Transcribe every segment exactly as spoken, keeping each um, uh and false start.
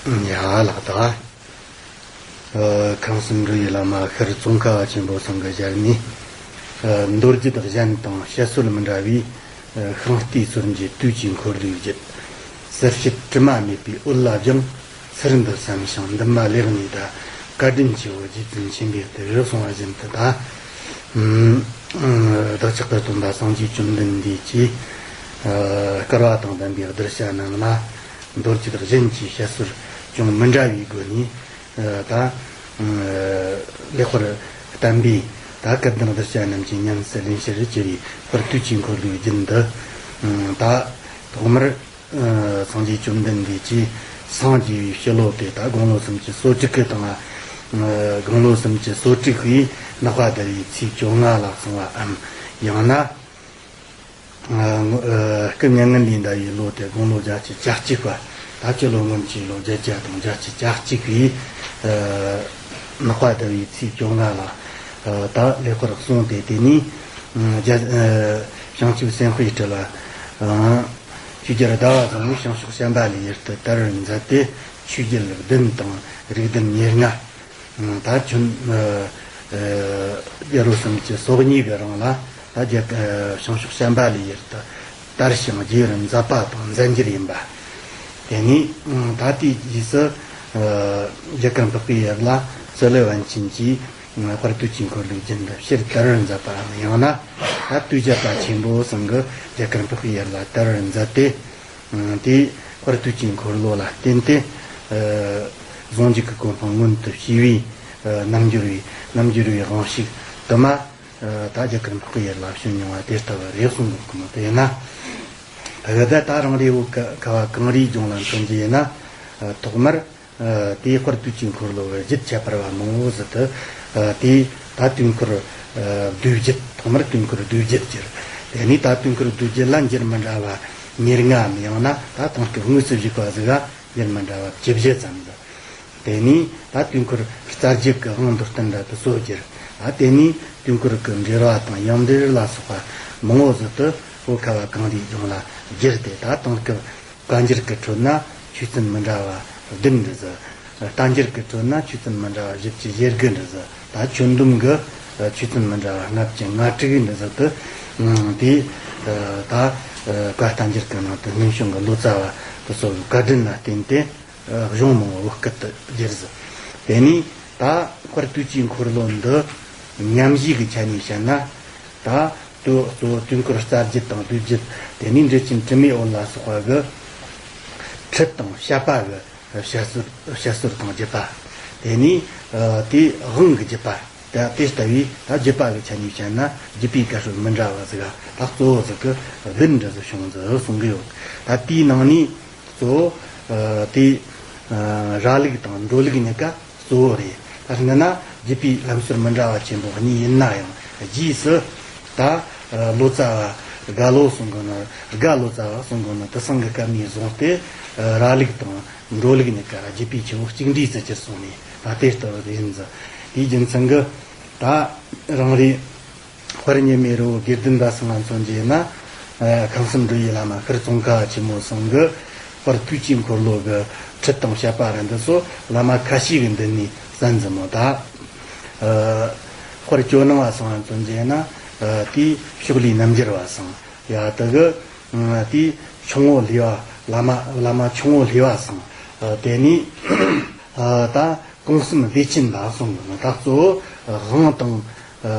ཡ་ལགས་ད། ཨ། ཁམས་གསུམ་འགྲོ་བའི་བླ་མ་ཤར་ཙོང་ཁ་པ་ཆེན་པོ་ཚང་གི་ཞལ་ནས། ཨ། མདོ་རྒྱུད་གཞན་དང་བཤད་སྲོལ་མི་འདྲ་བའི། ཨ། ཤིང་རྟའི་སྲོལ་འབྱེད་དུས་ཀྱི་འཁོར་ལོའི་རྒྱུད། གསལ་བྱེད་དྲི་མ་མེད་པའི་འོད་ལ་སྦྱངས། ཚུལ་འདི་བསམ་ཞིང་འདུན་མ་ལེགས་ནས་བཟླ། བཀའ་དྲིན་ཆེའོ་རྗེ་བཙུན་ཆེན་པོའི་ལྟར། གསུངས་པ་བཞིན་དུ་ད། ཨ། བདག་ཅག་གི་སྟོན་པ་སངས་རྒྱས་བཅོམ་ལྡན་འདས་ཀྱིས། ཨ། བསྐལ་པ་དང་ལྡན་པའི་གདུལ་བྱ་རྣམས་ལ། མདོ་རྒྱུད་གཞན་གྱི་བཤད་སྲོལ་ཅུང་མི་འདྲ་བའི་སྒོ་ནས། ཨ། ད། ཨ། ལེགས་པར་བསྟན་པའི། ད་སྐལ་ལྡན་གདུལ་བྱ་རྣམས་ཀྱི་ཉམས་སུ་ལེན་ཕྱིར་གྱུར་པའི་དཔལ་དུས་ཀྱི་འཁོར་ལོའི་རྒྱུད་འདི། ཨ། ད་ཐོག་མར། ཨ། སངས་རྒྱས་བཅོམ་ལྡན་འདས་ཀྱིས་སངས་རྒྱས་པའི་ཕྱི་ལོ་སྟེ། ད་དགུང་ལོ་སུམ་ཅུ་སོ་དྲུག་གི་དང་། ཨ། དགུང་ལོ་སུམ་ཅུ་སོ་དྲུག་པའི་ནག་པ་ཟླ་བའི་ཚེས་བཅོ་ལྔ་ལ་སོང་བའམ། ཡང་ན། ཨ། སྐུ་མྱ་ངན་ལས་འདའ་བའི་ལོ་སྟེ་དགུང་ལོ་བརྒྱད་ཅུ་གྱ་གཅིག་པ། ད་སྤྱི་ལོ་སྔོན་གྱི་ལོ་བརྒྱད་བརྒྱ་དང་བརྒྱད་ཅུ་གྱ་གཅིག་པའི། ཨ། ནག་པ་ཟླ་བའི་ཚེས་བཅོ་ལྔ་ལ། ཨ། ད་ལེགས་པར་གསུངས་ཏེ། དེ་ནས། ཨ། རྒྱ། ཨ། བྱང་ཆུབ་སེམས་དཔའི་སྤྲུལ་པ། ཨ། ཆོས་རྒྱལ་ཟླ་བ་བཟང་བོས་བྱང་ཕྱོགས་བྱམས་པ་ལས་ཡུལ་དུ་དར་བར་མཛད་དེ། ཆོས་རྒྱལ་བདུན་དང་རིགས་ལྡན་ཉེར་ལྔ། ཨ། ད་ཁྱོད། ཨ། ཨ། རྒྱལ་ལོ་སུམ་ཅུ་སོ་གཉིས་ཀྱི་རིང་ལ། ད་རྒྱལ། ཨ། བྱང་ཕྱོགས་བྱམས་པ་ལས་ཡུལ་དུ་དར་ཞིང་རྒྱས་པར་མཛད་པ་དང་མཛད་འགྱུར་ཡིན་པ། དེ་ནས། ཨ། ད་དེའི་རྗེས་སུ། ཨ། རྒྱ་གར་འཕགས་པའི་ཡུལ་ལ་སི་ལུ་པཎ་ཆེན་གྱིས། ཨ། དཔལ་དུས་ཀྱི་འཁོར་ལོའི་རྒྱུད་འདི་ཕྱིར་དར་བར་མཛད་པའམ། ཡང་ན་ད་དུས་བརྒྱ་པ་ཆེན་པོ་ཚང་གིས་རྒྱ་གར་འཕགས་པའི་ཡུལ་ལ་དར་བར་མཛད་དེ། ཨ། དེའི་དཔལ་དུས་ཀྱི་འཁོར་ལོ་ལ་བརྟེན་ཏེ། ཨ། ཟུང་འཇུག་གི་གོ་འཕང་མངོན་དུ་བྱས་པའི། ཨ། རྣལ་འབྱོར་བའི། རྣལ་འབྱོར་བའི་དབང་ཕྱུག་དུ་མ། ཨ། ད་རྒྱ་གར་འཕགས་པའི་ཡུལ་ལ་བྱོན་མྱོང་བ་དེ་ལྟ་བུ་རེད་གསུང་གི་མོད། དེས་ན། ད་གི་ད་ད་རང་རེའི་བོད་ཁ་བ་གངས་རིའི་ལྗོངས་ལ་མཚོན་རྒྱུ་ཡིན་ན། ཨ། ཐོག་མར། ཨ། དེའི་དཔལ་དུས་ཀྱི་འཁོར་ལོ་གི་རྒྱུད་ཁྱད་པར་བ་མང་པོ་ཟིག་ཏུ། ཨ། དེའི་ད་དུས་འཁོར། ཨ། བསྡུས་རྒྱུད། ཐོག་མར་དུས་འཁོར་བསྡུས་རྒྱུད་ཀྱི། དེ་ནས་ད་དུས་འཁོར་བསྡུས་རྒྱུད་ལ་འགྱུར་མི་འདྲ་བ་ཉེར་ལྔའམ། ཡང་ན་ད་དེང་སྐབས་དངོས་སུ་བཞུགས་པ་ཟིག་ག་འགྱུར་མི་འདྲ་བ་བཅུ་བཞི་ཙམ་ཟིག། དེ་ནས་ད་དུས་འཁོར་རྩ་རྒྱུད་ཀྱི་དབང་མདོར་བསྟན་ར་དེ་ཚོ་གྱུར། ད་དེ་ནས་དུས་འཁོར་གྱི་འགྲེལ་བ་དང་ཡང་འགྲེལ་ལ་སོགས་པ་མང་པོ་ཟིག་ཏུ་བོད་ཁ་བ་གངས་རིའི་ལྗོངས་ལ་གྱུར་ཏེ། ད་དེང་སྐབས་བཀའ་འགྱུར་གྱི་ཁྲོད་ན་ཆོས་ཚན་མི་འདྲ་བ་བདུན་འདྲ་ཟིག། བསྟན་འགྱུར་གྱི་ཁྲོད་ན་ཆོས་ཚན་མི་འདྲ་བ་བཞི་བཅུ་ཞེ་དགུ་འདྲ་ཟིག། ད་ཆོས་འདོམས་ཀྱི་ཆོས་ཚན་མི་འདྲ་བ་ལྔ་བཅུ་ང་དྲུག་འདྲ་ཟིག་ཏུ། ཨ། དེ། ཨ། ད། ཨ། བཀའ་བསྟན་འགྱུར་གྱི་ནང་དུ་སྔོན་བྱུང་གི་ལོ་ཙཱ་བ་དེ་ཚོ་གི་བཀའ་དྲིན་ལ་བརྟེན་ཏེ། ཨ། གཞུང་མང་པོ་བོད་སྐད་དུ་བསྒྱུར་ཟིག། དེ་ནས་ད་དཔལ་དུས་ཀྱི་འཁོར་ལོ་འདི་ཉམས་བཞེས་ཀྱི་ཆ་ནས་བཤད་ན། ད་དུ་གཙོ་བོ་དུས་འཁོར་རྩ་རྒྱུད་དང་བསྡུས་རྒྱུད། དེ་ནས་འགྲེལ་ཆེན་དྲི་མེད་འོད་ལ་སོགས་པ་གི་ཁྲིད་དང་བཤད་པ་གི་བཤད་སྲོལ། བཤད་སྲོལ་དང་བརྒྱུད་པ། དེ་ནས། ཨ། དེའི་དབང་གི་བརྒྱུད་པ། ད་དེ་ལྟ་བུའི་ད་བརྒྱུད་པ་གི་ཆ་ནས་བཤད་ན། བརྒྱུད་པའི་བཀའ་སྲོལ་མི་འདྲ་བ་ཟིག་ག་ད་གཙོ་བོ་ཟིག་གི་བདུན་འདྲ་ཟིག་བྱུང་ཟིག་གསུང་གི་ཡོད། ད་དེའི་ནང་ནས་གཙོ་བོ། ཨ། དེ། ཨ། ར་ལུག་དང་འབྲོ་ལུག་གཉིས་ཀ་གཙོ་བོ་རེད། ད་སྔ་ན་བརྒྱུད་པའི་ལམ་སྲོལ་མི་འདྲ་བ་ཆེན་པོ་གཉིས་ཡིན་ན་ཡང་། རྗེས་སུ་ད། ཨ། ལོ་ཙཱ་བ་རྒྭ་ལོ་གསུང་གོ་ནོ། རྒྭ་ལོ་ཙཱ་བ་གསུང་གོ་ནོ་དེ་ཚང་གི་སྐབས་ནས་བཟུང་སྟེ། ཨ། ར་ལུག་དང་འབྲོ་ལུག་གཉིས་ཀ་ར་བརྒྱུད་པའི་ཆུ་བོ་གཅིག་འདྲེས་སུ་གྱུར་སོང་ནས། ད་དེ་ལྟ་བུ་ཡིན་ཟིག། དེའི་རྒྱུ་མཚན་གྱིས་ད་རང་རེའི་དཔལ་ཉི་མའི་རི་བོ་དགེ་ལྡན་པ་ཚང་ང་མཚོན་རྒྱུ་ཡིན་ན། ཨ། ཁམས་གསུམ་འགྲོ་བའི་བླ་མ་ཤར་ཙོང་ཁ་པ་ཆེན་མོ་ཚང་གི་དཔལ་དུས་ཀྱི་འཁོར་ལོ་གི་ཁྲིད་དང་བཤད་པ་ར་འདི་ཚོ་བླ་མ་ཁ་ཤས་ཀྱི་མདུན་ནས་གསན་ཟིག་མོ། ད། ཨ། དཔལ་ཇོ་ནང་པ་ཚང་ང་མཚོན་རྒྱུ་ཡིན་ན། ཨ། དེའི་ཕྱོགས་ལས་རྣམ་རྒྱལ་བ་ཚང་། ཡ། དེ་གི། ཨ། དེའི་ཆུང་ངུ་ལྷས་པ། བླ་མ། བླ་མ་ཆུང་ངུ་ལྷས་པ་ཚང་། ཨ། དེ་ནས། ཨ། ད་གོང་གསུམ་བདེ་ཆེན་པ་གསུང་གི་ནི། ད་གཙོ་བོ་དབང་དང་། ཨ།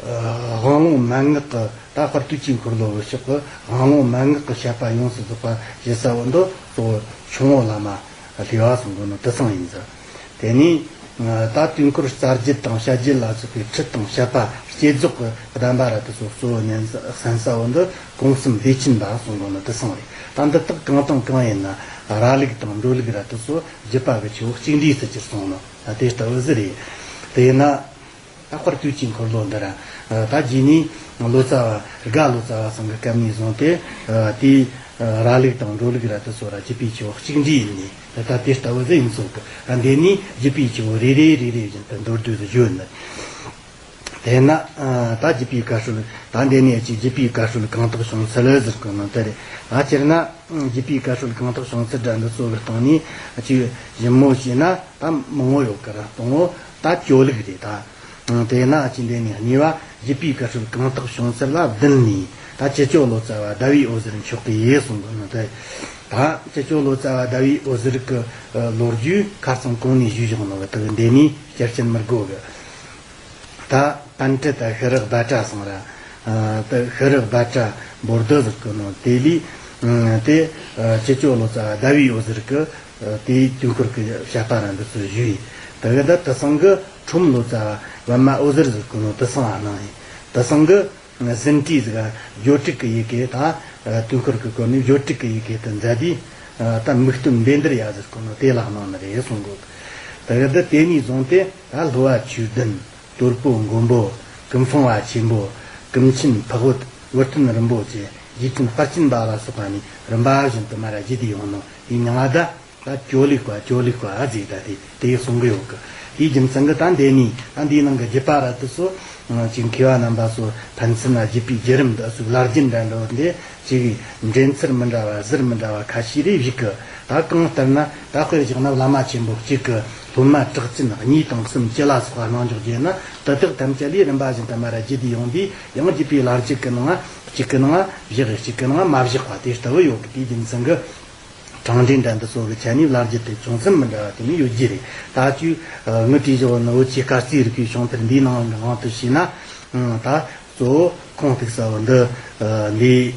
ཨ། དབང་ལུང་མན་ངག་གི། ད་དཔལ་དུས་ཀྱི་འཁོར་ལོ་བའི་ཕྱོགས་ཀྱི་དབང་ལུང་མན་ངག་གི་བཤད་པ་ཡོངས་སུ་རྫོགས་པ་ཞུ་ས་བོ་འདི་གཙོ་བོ་ཆུང་ངུ་བླ་མ་ལྷས་པ་གསུང་གི་ནི་དེ་ཚང་ཡིན་ཟིག། དེ་ནས། ཨ། ད་དུས་འཁོར་རྩ་རྒྱུད་དང་བཤད་རྒྱུད་ལ་སོགས་པའི་ཁྲིད་དང་བཤད་པ་བསྐྱེད་རྫོགས་ཀྱི་གདམས་པ་ར་དེ་ཚོ་གཙོ་བོ་ཉན་ས་གསན་ས་བོ་འདི་གོང་གསུམ་བདེ་ཆེན་པ་གསུང་གོ་ནི་དེ་ཚང་རེད། ད་འདི་དག་གང་དང་གང་ཡིན་ན། ར་ལུག་དང་འབྲོ་ལུག་ར་དེ་ཚོ་བརྒྱུད་པ་གི་ཆུ་བོ་གཅིག་འདྲེས་སུ་གྱུར་སོང་ནོ། ད་དེ་ལྟ་བུ་ཟིག་རེད། དེ་ཡིན་ན། ད་དཔལ་དུས་ཀྱི་འཁོར་ལོ་འདི་ར། ཨ། ད་རྗེས་ནས་ལོ་ཙཱ་བ། རྒྭ་ལོ་ཙཱ་བ་ཚང་གི་སྐབས་ནས་བཟུང་སྟེ། ཨ། དེའི། ཨ། ར་ལུག་དང་འབྲོ་ལུག་ར་དེ་ཚོ་ར་བརྒྱུད་པའི་ཆུ་བོ་གཅིག་འདྲེས་ཡིན་ནི། ད་ལྟ་དེ་ལྟ་བུ་ཟིག་ཡིན་ཚོད་གི། ཨ། འདི་ནས་བརྒྱུད་པའི་ཆུ་བོ་རེ་རེ་རེ་རེ་བཞིན་དུ་མདོར་བསྡུས་སུ་བརྗོད་ནི། དེས་ན་ད་བརྒྱུད་པའི་བཀའ་སྲོལ། ད་འདི་ནས་ཅིག་བརྒྱུད་པའི་བཀའ་སྲོལ་གང་དག་བྱུང་ཚུལ་ཟེར་གོ་ནོ་དེ་རེད། ད་སྤྱིར་ན་བརྒྱུད་པའི་བཀའ་སྲོལ་གང་དག་བྱུང་ཚུལ་འདྲ་འདི་ཚོ་གི་སྟེང་ནས་ཅིག་ཞིབ་མོ་བྱས་ན་ད་མང་བོ་ཡོད་ཀི་ར། དང་པོ་ད་ཅོ་ལུགས་རེད་ད། དེས་ན་ཅིག་འདི་ནས་གཉིས་པ་བརྒྱུད་པའི་བཀའ་སྲོལ་གང་དག་བྱུང་ཚུལ་ལ་བདུན་ནས། ད་ཅི་ཅོ་ལོ་ཙཱ་བ་ཟླ་བའི་འོད་ཟེར་མཆོག་གིས་གསུང་གི་ནོ་དེ། ད་ཅི་ཅོ་ལོ་ཙཱ་བ་ཟླ་བའི་འོད་ཟེར་གི་ལོ་རྒྱུས་ཁ་རྩང་གོང་ནས་ཞུས་བཞག་ནོ་གི་དེ་གི་འདི་ནས་བསྐྱར་བཤད་མི་དགོས་གི། ད་པཎྜི་ཏ་ཤེས་རབ་སྦ་བྲ་ཟེར་ར། ཨ་ད་ཤེས་རབ་སྦ་བྲ་འབོར་དུ་ཟེར་གི་ནོ་དེ་ལས། ཨ་དེ་ཨ་ཅི་ཅོ་ལོ་ཙཱ་བ་ཟླ་བའི་འོད་ཟེར་གི་ཨ་དེའི་དུས་འཁོར་གི་བཤད་པ་ར་འདི་ཚོ་ཞུས་ཡིན། དེ་གི་ད་དེ་ཚང་གི་ཁྲོམ་ལོ་ཙཱ་བ་པདྨ་འོད་ཟེར་ཟེར་གི་ནོ་དེ་ཚང་ཨ་གནང་ཡིན། དེ་ཚང་གི་ཟིན་བྲིས་ཟིག་ག་སྦྱོར་དྲུག་གི་ཡི་གེ་དང་། ཨ་དུས་འཁོར་གི་སྐོར་ནས་སྦྱོར་དྲུག་གི་ཡི་གེ་དེ་མཛད་དེ། ཨ་ད་མིག་སྟོན་བཻ་ཌཱུརྱ་ཟེར་གོ་ནོ་དེ་ལ་གནང་ནི་རེད་གསུང་གོ། དེ་གི་ད་དེ་ནས་བཟུང་སྟེ་ད་སློབ་པ་ཆོས་བདུན། དོལ་པོ་མགོན་པོ། ཀུན་སྤངས་པ་ཆེན་པོ། ཀུན་མཁྱེན་འཕགས་བོད། བུ་སྟོན་རིན་པོ་ཆེ། རྗེ་བཙུན་དཔལ་ཆེན་པ་ལ་སོགས་པ་ནས་རིམ་པ་བཞིན་དུ་མར་ར་བརྒྱུད་དེ་ཡོང་ནོ་དེ་མྱིང་ང་ད། ད་ཅོ་ལུགས་པ་ཅོ་ལུགས་པ་ཟེར་ད་དེ་དེ་གསུང་གི་ཡོད་གི། དེའི་རྒྱུ་མཚན་གི་ད་འདི་ནས་ད་འདིའི་ནང་གི་བརྒྱུད་པ་ར་དེ་ཚོ་ཅིག་མཁས་པ་རྣམ་པ་ཚོ་ཕན་ཚུན་ན་བརྒྱུད་པའི་བརྒྱུད་རིམ་འདི་ཚོ་བླ་བརྒྱུད་འདྲ་འདྲ་བོ་འདི་ཅིག་འགྲེལ་ཚུལ་མི་འདྲ་བ་ཟུར་མི་འདྲ་བ་ཁ་ཤས་རེ་བཞུགས་གི། ད་གང་ལྟར་ན་ད་དཔེར་བཞག་ན་བླ་མ་ཆེན་པོ་གཅིག་གི་སློབ་མ་གྲགས་ཅན་གཉིས་དང་གསུམ་བཅུ་ལ་སོགས་པ་གནང་འཇོག་བྱས་ན་དེ་དག་ཐམས་ཅད་ལས་རིམ་པ་བཞིན་དུ་མར་ར་བརྒྱུད་དེ་ཡོང་དུས་ཡང་བརྒྱུད་པའི་བླ་བརྒྱུད་ཀྱི་ནང་གཅིག་གི་ནང་བཞག་གཅིག་གི་ནང་མ་བཞག་པ་དེ་ལྟ་བུ་ཡོད་གི། དེའི་རྒྱུ་མཚན་གི། གྲངས་འདྲེན་འདྲ་འདི་ཚོ་གི་ཆ་ནས་བླ་བརྒྱུད་དེ་ཅུང་ཟད་མི་འདྲ་བ་དེ་ནི་ཡོད་རྒྱུ་རེད། ད་ཅུ་ངུ་བྲིས་བཞག་ནི་བོད་ཀྱི་སྐར་རྩིས་རིག་པའི་བྱུང་འཕེལ་འདིའི་ནང་གི་དབང་དུ་བྱས་ན། ད་གཙོ་བོ་ཁུངས་གཏུགས་ས་བོ་འདི་འདི་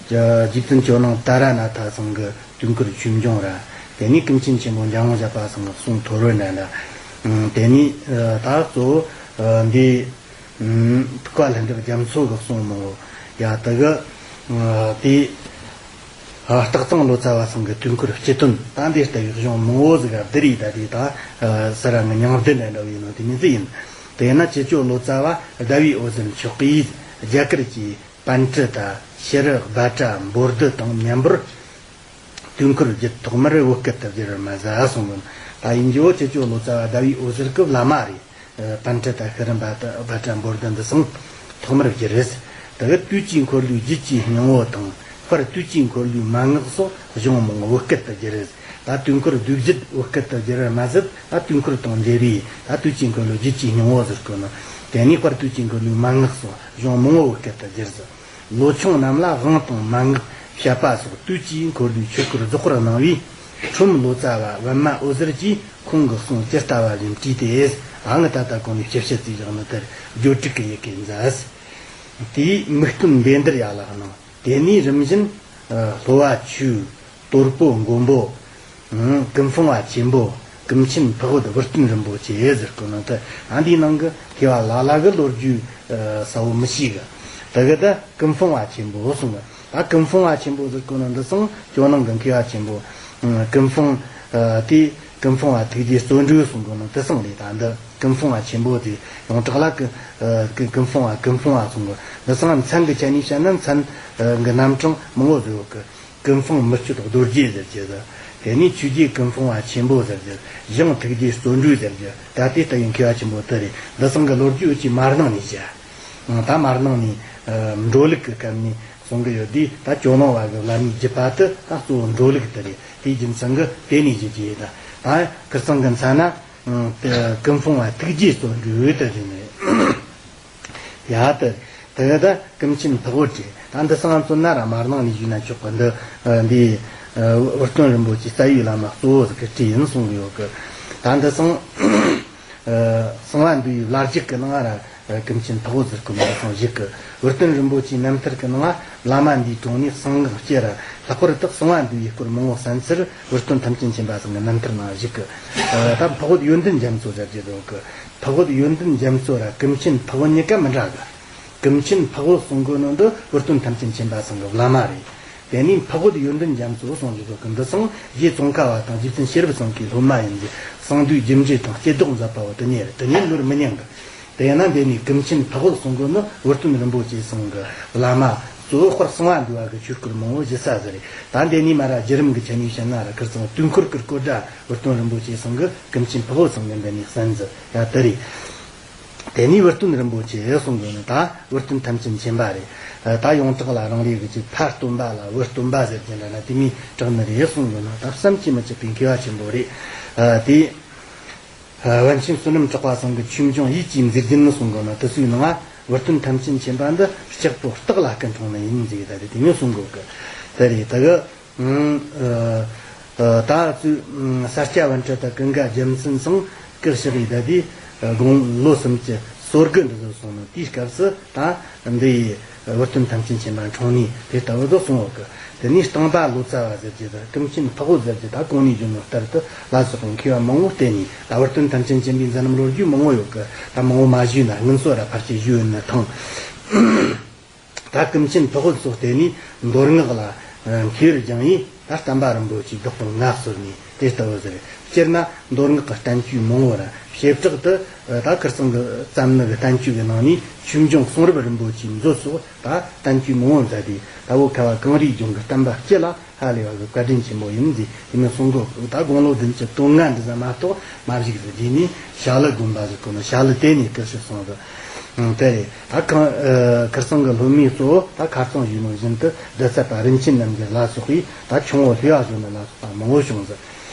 རྗེ་བཙུན་ཇོ་ནང་ཏཱ་ར་ནཱ་ཐ་ཚང་གི་དུས་འཁོར་ཆོས་འབྱུང་ར། དེ་ནས་ཀུན་མཁྱེན་ཆེན་པོ་འཇམ་དབྱངས་བཞད་པ་ཚང་གི་གསུང་ཐོར་བུ་འདྲ་འདྲ། དེ་ནས་ད་གཙོ་བོ་འདི། ཐུགས་པ་ལྷུན་གྲུབ་རྒྱ་མཚོ་གི་གསུང་མང་བོ་ཡ་དེ་གི། དེ། སྟག་ཚང་ལོ་ཙཱ་བ་ཚང་གི་དུས་འཁོར་སྤྱི་དོན་ད་འདི་ལྟ་བུའི་གཞུང་མང་བོ་ཟིག་ག་བསྡུར་ཡིས་ད་དེ་ད་ས་ར་ངི་མྱང་བསྡུ་འདྲ་འདྲ་བོ་ཡིན་ནོ་དེ་མིན་ཟིག་ཡིན། དེས་ན་ཅི་ཅོ་ལོ་ཙཱ་བ་ཟླ་བའི་འོད་ཟེར་མཆོག་གིས་རྒྱ་གར་གྱི་པཎྜི་ཏ་ཤེས་རབ་སྦ་བྲ་འབོར་དུ་དང་མཉམ་པོར། དུས་འཁོར་བརྒྱུད་ཐོག་མར་བོད་སྐད་དུ་བསྒྱུར་བར་མ་ཟད་གསུངས་པ། ད་ཡིན་རྒྱུ་བོ་ཅི་ཅོ་ལོ་ཙཱ་བ་ཟླ་བའི་འོད་ཟེར་གི་བླ་མ་རེད། པཎྜི་ཏ་ཤེས་རབ་སྦ་བྲ་འབོར་དུ་འདི་གསུང་ཐོག་མར་བསྒྱུར་རེད། དེ་གི་དུས་ཀྱི་འཁོར་ལོའི་རྒྱུད་ཀྱི་སྙིང་བོ་དང་། དཔལ་དུས་ཀྱི་འཁོར་ལོའི་མན་ངག་སོགས་གཞུང་མང་བོ་བོད་སྐད་དུ་བསྒྱུར་རེད། ད་དུས་འཁོར་བསྡུས་བརྒྱུད་བོད་སྐད་དུ་བསྒྱུར་བར་མ་ཟད། ད་དུས་འཁོར་དང་འབྲེལ་བའི་ད་དུས་ཀྱི་འཁོར་ལོའི་རྒྱུད་ཀྱི་སྙིང་བོ་ཟེར་གོ་ནོ། དེ་ནས་དཔལ་དུས་ཀྱི་འཁོར་ལོའི་མན་ངག་སོགས་གཞུང་མང་བོ་བོད་སྐད་དུ་བསྒྱུར་ཟེར། ལོ་ཆུང་རྣམས་ལ་དབང་དང་མན་ངག་བཤད་པ་སོགས་དུས་ཀྱི་འཁོར་ལོའི་ཆོས་སྐོར་རྫོགས་པར་གནང་བས། ཁྲོམ་ལོ་ཙཱ་བ་པདྨ་འོད་ཟེར་གྱིས་ཁོང་གི་གསུང་ཇི་ལྟ་བ་བཞིན་བྲིས་ཏེ། ཨ་ང་ད་ལྟ་གོང་ནས་ཞིབ་བཤད་བྱས་བཞག་ནི་དེར་སྦྱོར་དྲུག་གི་ཡི་གེ་མཛད། དེའི་མིག་སྟོན་བཻ་ཌཱུརྱ་ལ་གནང་། དེ་ནས་རིམ་བཞིན་སློབ་པ་ཆོས། དོལ་པོ་མགོན་པོ། ཀུན་སྤངས་པ་ཆེན་པོ། ཀུན་མཁྱེན་འཕགས་བོད་བུ་སྟོན་རིན་པོ་ཆེ་ཟེར་གོ་ནོ་དེ། ཨ་འདིའི་ནང་གི་མཁས་པ་ལ་ལ་གི་ལོ་རྒྱུས་གསལ་བོ་མི་ཤེས་གི། དེ་གི་ད་ཀུན་སྤངས་པ་ཆེན་པོ་གསུང་གི། ད་ཀུན་སྤངས་པ་ཆེན་པོ་ཟེར་གོ་ནོ་འདི་སང་ཇོ་ནང་གི་མཁས་པ་ཆེན་པོ། ཀུན་སྤངས་དེ་ཀུན་སྤངས་པ་ཐུགས་རྗེའི་བརྩོན་འགྲུས་གསུང་གོ་ནོ་དེ་སང་རེད། ད་འདི་ཀུན་སྤངས་པ་ཆེན་པོ་དེ་ཡོངས་གྲགས་ལ་ཀུན་ཀུན་སྤངས་པ་ཀུན་སྤངས་པ་གསུང་གི། འདི་སང་མཚན་གི་ཆ་ནས་བཤད་ན་མཚན་གི་རྣམ་གྲངས་མང་བོ་ཟིག་ཡོད་གི། ཀུན་སྤངས་མི་བསྐྱོད་རྡོ་རྗེ་ཟེར་རྒྱུ་ཟེར། དེ་ནས་ཆོས་རྗེ་ཀུན་སྤངས་པ་ཆེན་པོ་ཟེར་རྒྱུ། ཞང་ཐུགས་རྗེའི་བརྩོན་འགྲུས་ཟེར་རྒྱུ། ད་དེ་ལྟ་བུའི་མཁས་པ་ཆེན་པོ་དེ་རེད། འདི་ཚང་གི་ལོ་རྒྱུས་འུ་ཅག་མ་གནང་ནས་བཤད། ད་མ་གནང་ནས་འགྲོ་ལུགས་ཀྱི་སྐབས་ནས་གསུང་གི་ཡོད་དུས། ད་ཇོ་ནང་བ་གི་བླ་མའི་བརྒྱུད་པ་དེ་ད་གཙོ་བོ་འགྲོ་ལུགས་དེ་རེད། དེའི་རྒྱུ་མཚན་གྱིས་དེ་ནས་བརྗོད་རྒྱུ་ཡིན། ད་ད་ཁིར་ཚང་གི་མཚན་ན་ཀུན་སྤངས་པ་ཐུགས་རྗེའི་བརྩོན་འགྲུས་དེ་རེད། ཡ་ད། དེ་ད་ཀུན་མཁྱེན་འཕགས་བོད་ཀྱི་ད་འདི་སང་ཚོ་ན་ར་མ་གནང་ནས་ཞུས་ན་ཆོག་གི། འདི་འདི་བུ་སྟོན་རིན་པོ་ཆེ་རྩ་བའི་བླ་མ་གཙོ་བོ་ཟིག་གི་བྲིས་ཡིན་གསུང་གི་ཡོད་གི། ད་འདི་སང་གསང་བ་འདུས་པའི་བླ་བརྒྱུད་ཀྱི་ནང་ར་ཀུན་མཁྱེན་འཕགས་བོད་ཟེར་གི་མ་སོང་ཞིག་གི། བུ་སྟོན་རིན་པོ་ཆེའི་རྣམ་ཐར་གྱི་ནང་བླ་མ་འདིའི་དྲུང་ནས་གསང་སྔགས་སྤྱི་ར། ལྷག་པར་དུ་གསང་བ་འདུས་པའི་སྐོར་མང་བོ་གསན་ཚུལ་བུ་སྟོན་ཐམས་ཅད་མཁྱེན་པ་ཚང་གི་རྣམ་ཐར་ནང་ཞིག་གི། ད་འཕགས་བོད་ཡོན་ཏན་རྒྱ་མཚོ་ཟེར་རྒྱུ་ཡོད་གི། འཕགས་བོད་ཡོན་ཏན་རྒྱ་མཚོ་ར་ཀུན་མཁྱེན་འཕགས་བོད་གཉིས་ཀ་མི་འདྲ་གི། ཀུན་མཁྱེན་འཕགས་བོད་གསུང་གོ་ནོ་འདི་བུ་སྟོན་ཐམས་ཅད་མཁྱེན་པ་ཚང་གི་བླ་མ་རེད། དེ་ནས་འཕགས་བོད་ཡོན་ཏན་རྒྱ་མཚོ་གསུང་རྒྱུ་ཡོད་གི། འདི་ཚང་རྗེ་ཙོང་ཁ་བ་དང་རྗེ་བཙུན་ཤེས་རབ་ཚང་གི་སློབ་མ་ཡིན་གྱི། གསང་འདུས་རྒྱུ་འབྲས་དང་སྐྱེ་བཟློག་མཛད་པ་བོ་དེ་ཉིད་རེད། དེ་ཉིད་ནོར་མི་ཉན་གི། དེས་ན་འདི་ནས་ཀུན་མཁྱེན་འཕགས་བོད་གསུང་གོ་ནི་བུ་སྟོན་རིན་པོ་ཆེ་ཚང་གི་བླ་མ་གཙོ་བོ་དཔལ་གསང་བ་འདུས་པ་གི་ཆོས་སྐོར་མང་བོ་ཞུ་ས་ཟིག་རེད། ད་འདི་ནས་མར་ར་བརྒྱུད་རིམ་གྱི་ཆ་ནས་བཤད་ན་ར་ཁིར་ཚང་དུས་འཁོར་གྱི་སྐོར་ར་བུ་སྟོན་རིན་པོ་ཆེ་ཚང་གི་ཀུན་མཁྱེན་འཕགས་བོད་ཚང་གི་འདི་ནས་གསན་ཟིག་ཡ་དེ་རེད། དེ་ནས་བུ་སྟོན་རིན་པོ་ཆེ་གསུང་གི་ནི་ད་བུ་སྟོན་ཐམས་ཅད་མཁྱེན་པ་རེད། ད་ཡོངས་གྲགས་ལ་རང་རེ་གི་ཅིག་ཕ་སྟོན་པ་ལ་བུ་སྟོན་པ་ཟེར་གྱི་འདྲ་ན་དེ་མོའི་གྲགས་ནི་རེད་གསུང་གི་ནི་ད་བསམ་གྱིས་མི་ཁྱབ་པའི་མཁས་པ་ཆེན་པོ་རེད། དེ། པཎ་ཆེན་བསོད་ནམས་གྲགས་པ་ཚང་གི་ཆོས་འབྱུང་ཡིད་ཀྱི་མཛེས་ལྡན་ནི་གསུང་གི་ནི་དེ་ཚོའི་ནང་བུ་སྟོན་ཐམས་ཅད་མཁྱེན་པ་འདི་ལྕགས་ཕོ་སྟག་ལ་སྐུ་འཁྲུངས་ནི་ཡིན་ཟེར་ད་དེ་དེ་མོ་གསུང་གི་གི་དེ་རེད་ད་གི་ད་ཚོས་ས་སྐྱ་པཎྜི་ཏ་ཀུན་དགའ་རྒྱལ་མཚན་ཚང་སྐུ་གཤེགས་ཡི་ད་དེ་དགུང་ལོ་སུམ་ཅུ་སོ་དགུ་འདི་ཚོ་སོང་ནི་དེའི་སྐབས་སུ་ད་འདི་ཡི་བུ་སྟོན་ཐམས་ཅད་མཁྱེན་པ་འཁྲུངས་ནས་དེ་ལྟ་བུ་དུ་གསུང་བ་གི། དེ་ནས་སྟེང་པ་ལོ་ཙཱ་བ་ཟེར་གྱི་དང་ཀུན་མཁྱེན་ཕུག་པོ་ཟེར་གྱི་དང་གོང་ནས་བརྗོད་ནོ་ལྟར་དུ་ལ་སོགས་པའི་མཁས་པ་མང་བོ་བསྟེན་ནས་ད་བུ་སྟོན་ཐམས་ཅད་མཁྱེན་པའི་མཛད་རྣམ་ལོ་རྒྱུས་མང་བོ་ཡོད་གི། ད་མང་བོ་མ་ཞུས་ན་སྔོན་སོ་ར་ཕར་ཆེ་ཞུས་ཡོད་ན་ཐང་། ད་ཀུན་མཁྱེན་ཕུག་པོ་སོགས་བསྟེན་ནས་མདོ་སྔགས་ལ་མཁས་པར་སྦྱངས་ཡིས་ད་བསྟན་པ་རིན་པོ་ཆེའི་བདག་པོར་མངའ་གསོལ་ནས་དེ་ལྟ་བུ་ཟེར། སྤྱིར་ན་མདོ་སྔགས་ཀྱི་བསྟན་བཅོས་མང་བོ་ར་བྱེ་བྲག་ཏུ་ད་ཁིར་ཚང་གི་བརྩམས་ནི་གི་བསྟན་བཅོས་ཀྱི་ནང་ནས་ཆོས་འབྱུང་གསུང་རབ་རིན་པོ་ཆེའི་མཛོད་སོགས། ད་བསྟན་བཅོས་མང་བོ་མཛད་དེ་ད་བོད་ཁ་བ་གངས་རིའི་ལྗོངས་ཀྱི་བསྟན་པ་སྤྱི་ལ་ཧ་ལས་པ་གི་བཀའ་དྲིན་ཆེན་པོ་ཡིན་ཟེར་དེ་མོ་གསུང་གོ། ད་དགུང་ལོ་བདུན་ཅུ་དོན་ལྔ་འདི་ཙམ་མ་གཏོགས་མ་བཞུགས་ཟེར་རྗེས་ནས་ཞྭ་ལུ་དགོན་པ་ཟེར་གོ་ནོ་ཞྭ་ལུ་དེ་ནས་སྐུ་གཤེགས་སོང་ཟེར། དེ་རེད། ད་ཁང་ཁིར་ཚང་གི་སློབ་མའི་གཙོ་བོ་ད་ཁ་རྩང་ཞུས་ནོ་བཞིན་དུ་བདུད་རྩི་པ་རིན་ཆེན་རྣམ་རྒྱལ་ལ་སོགས་པས་ད་ཆུང་བོ་ལྷེ་བ་བཞོན་ནི་ལ་སོགས་པ་མང་བོ་བྱུང་ཟེར།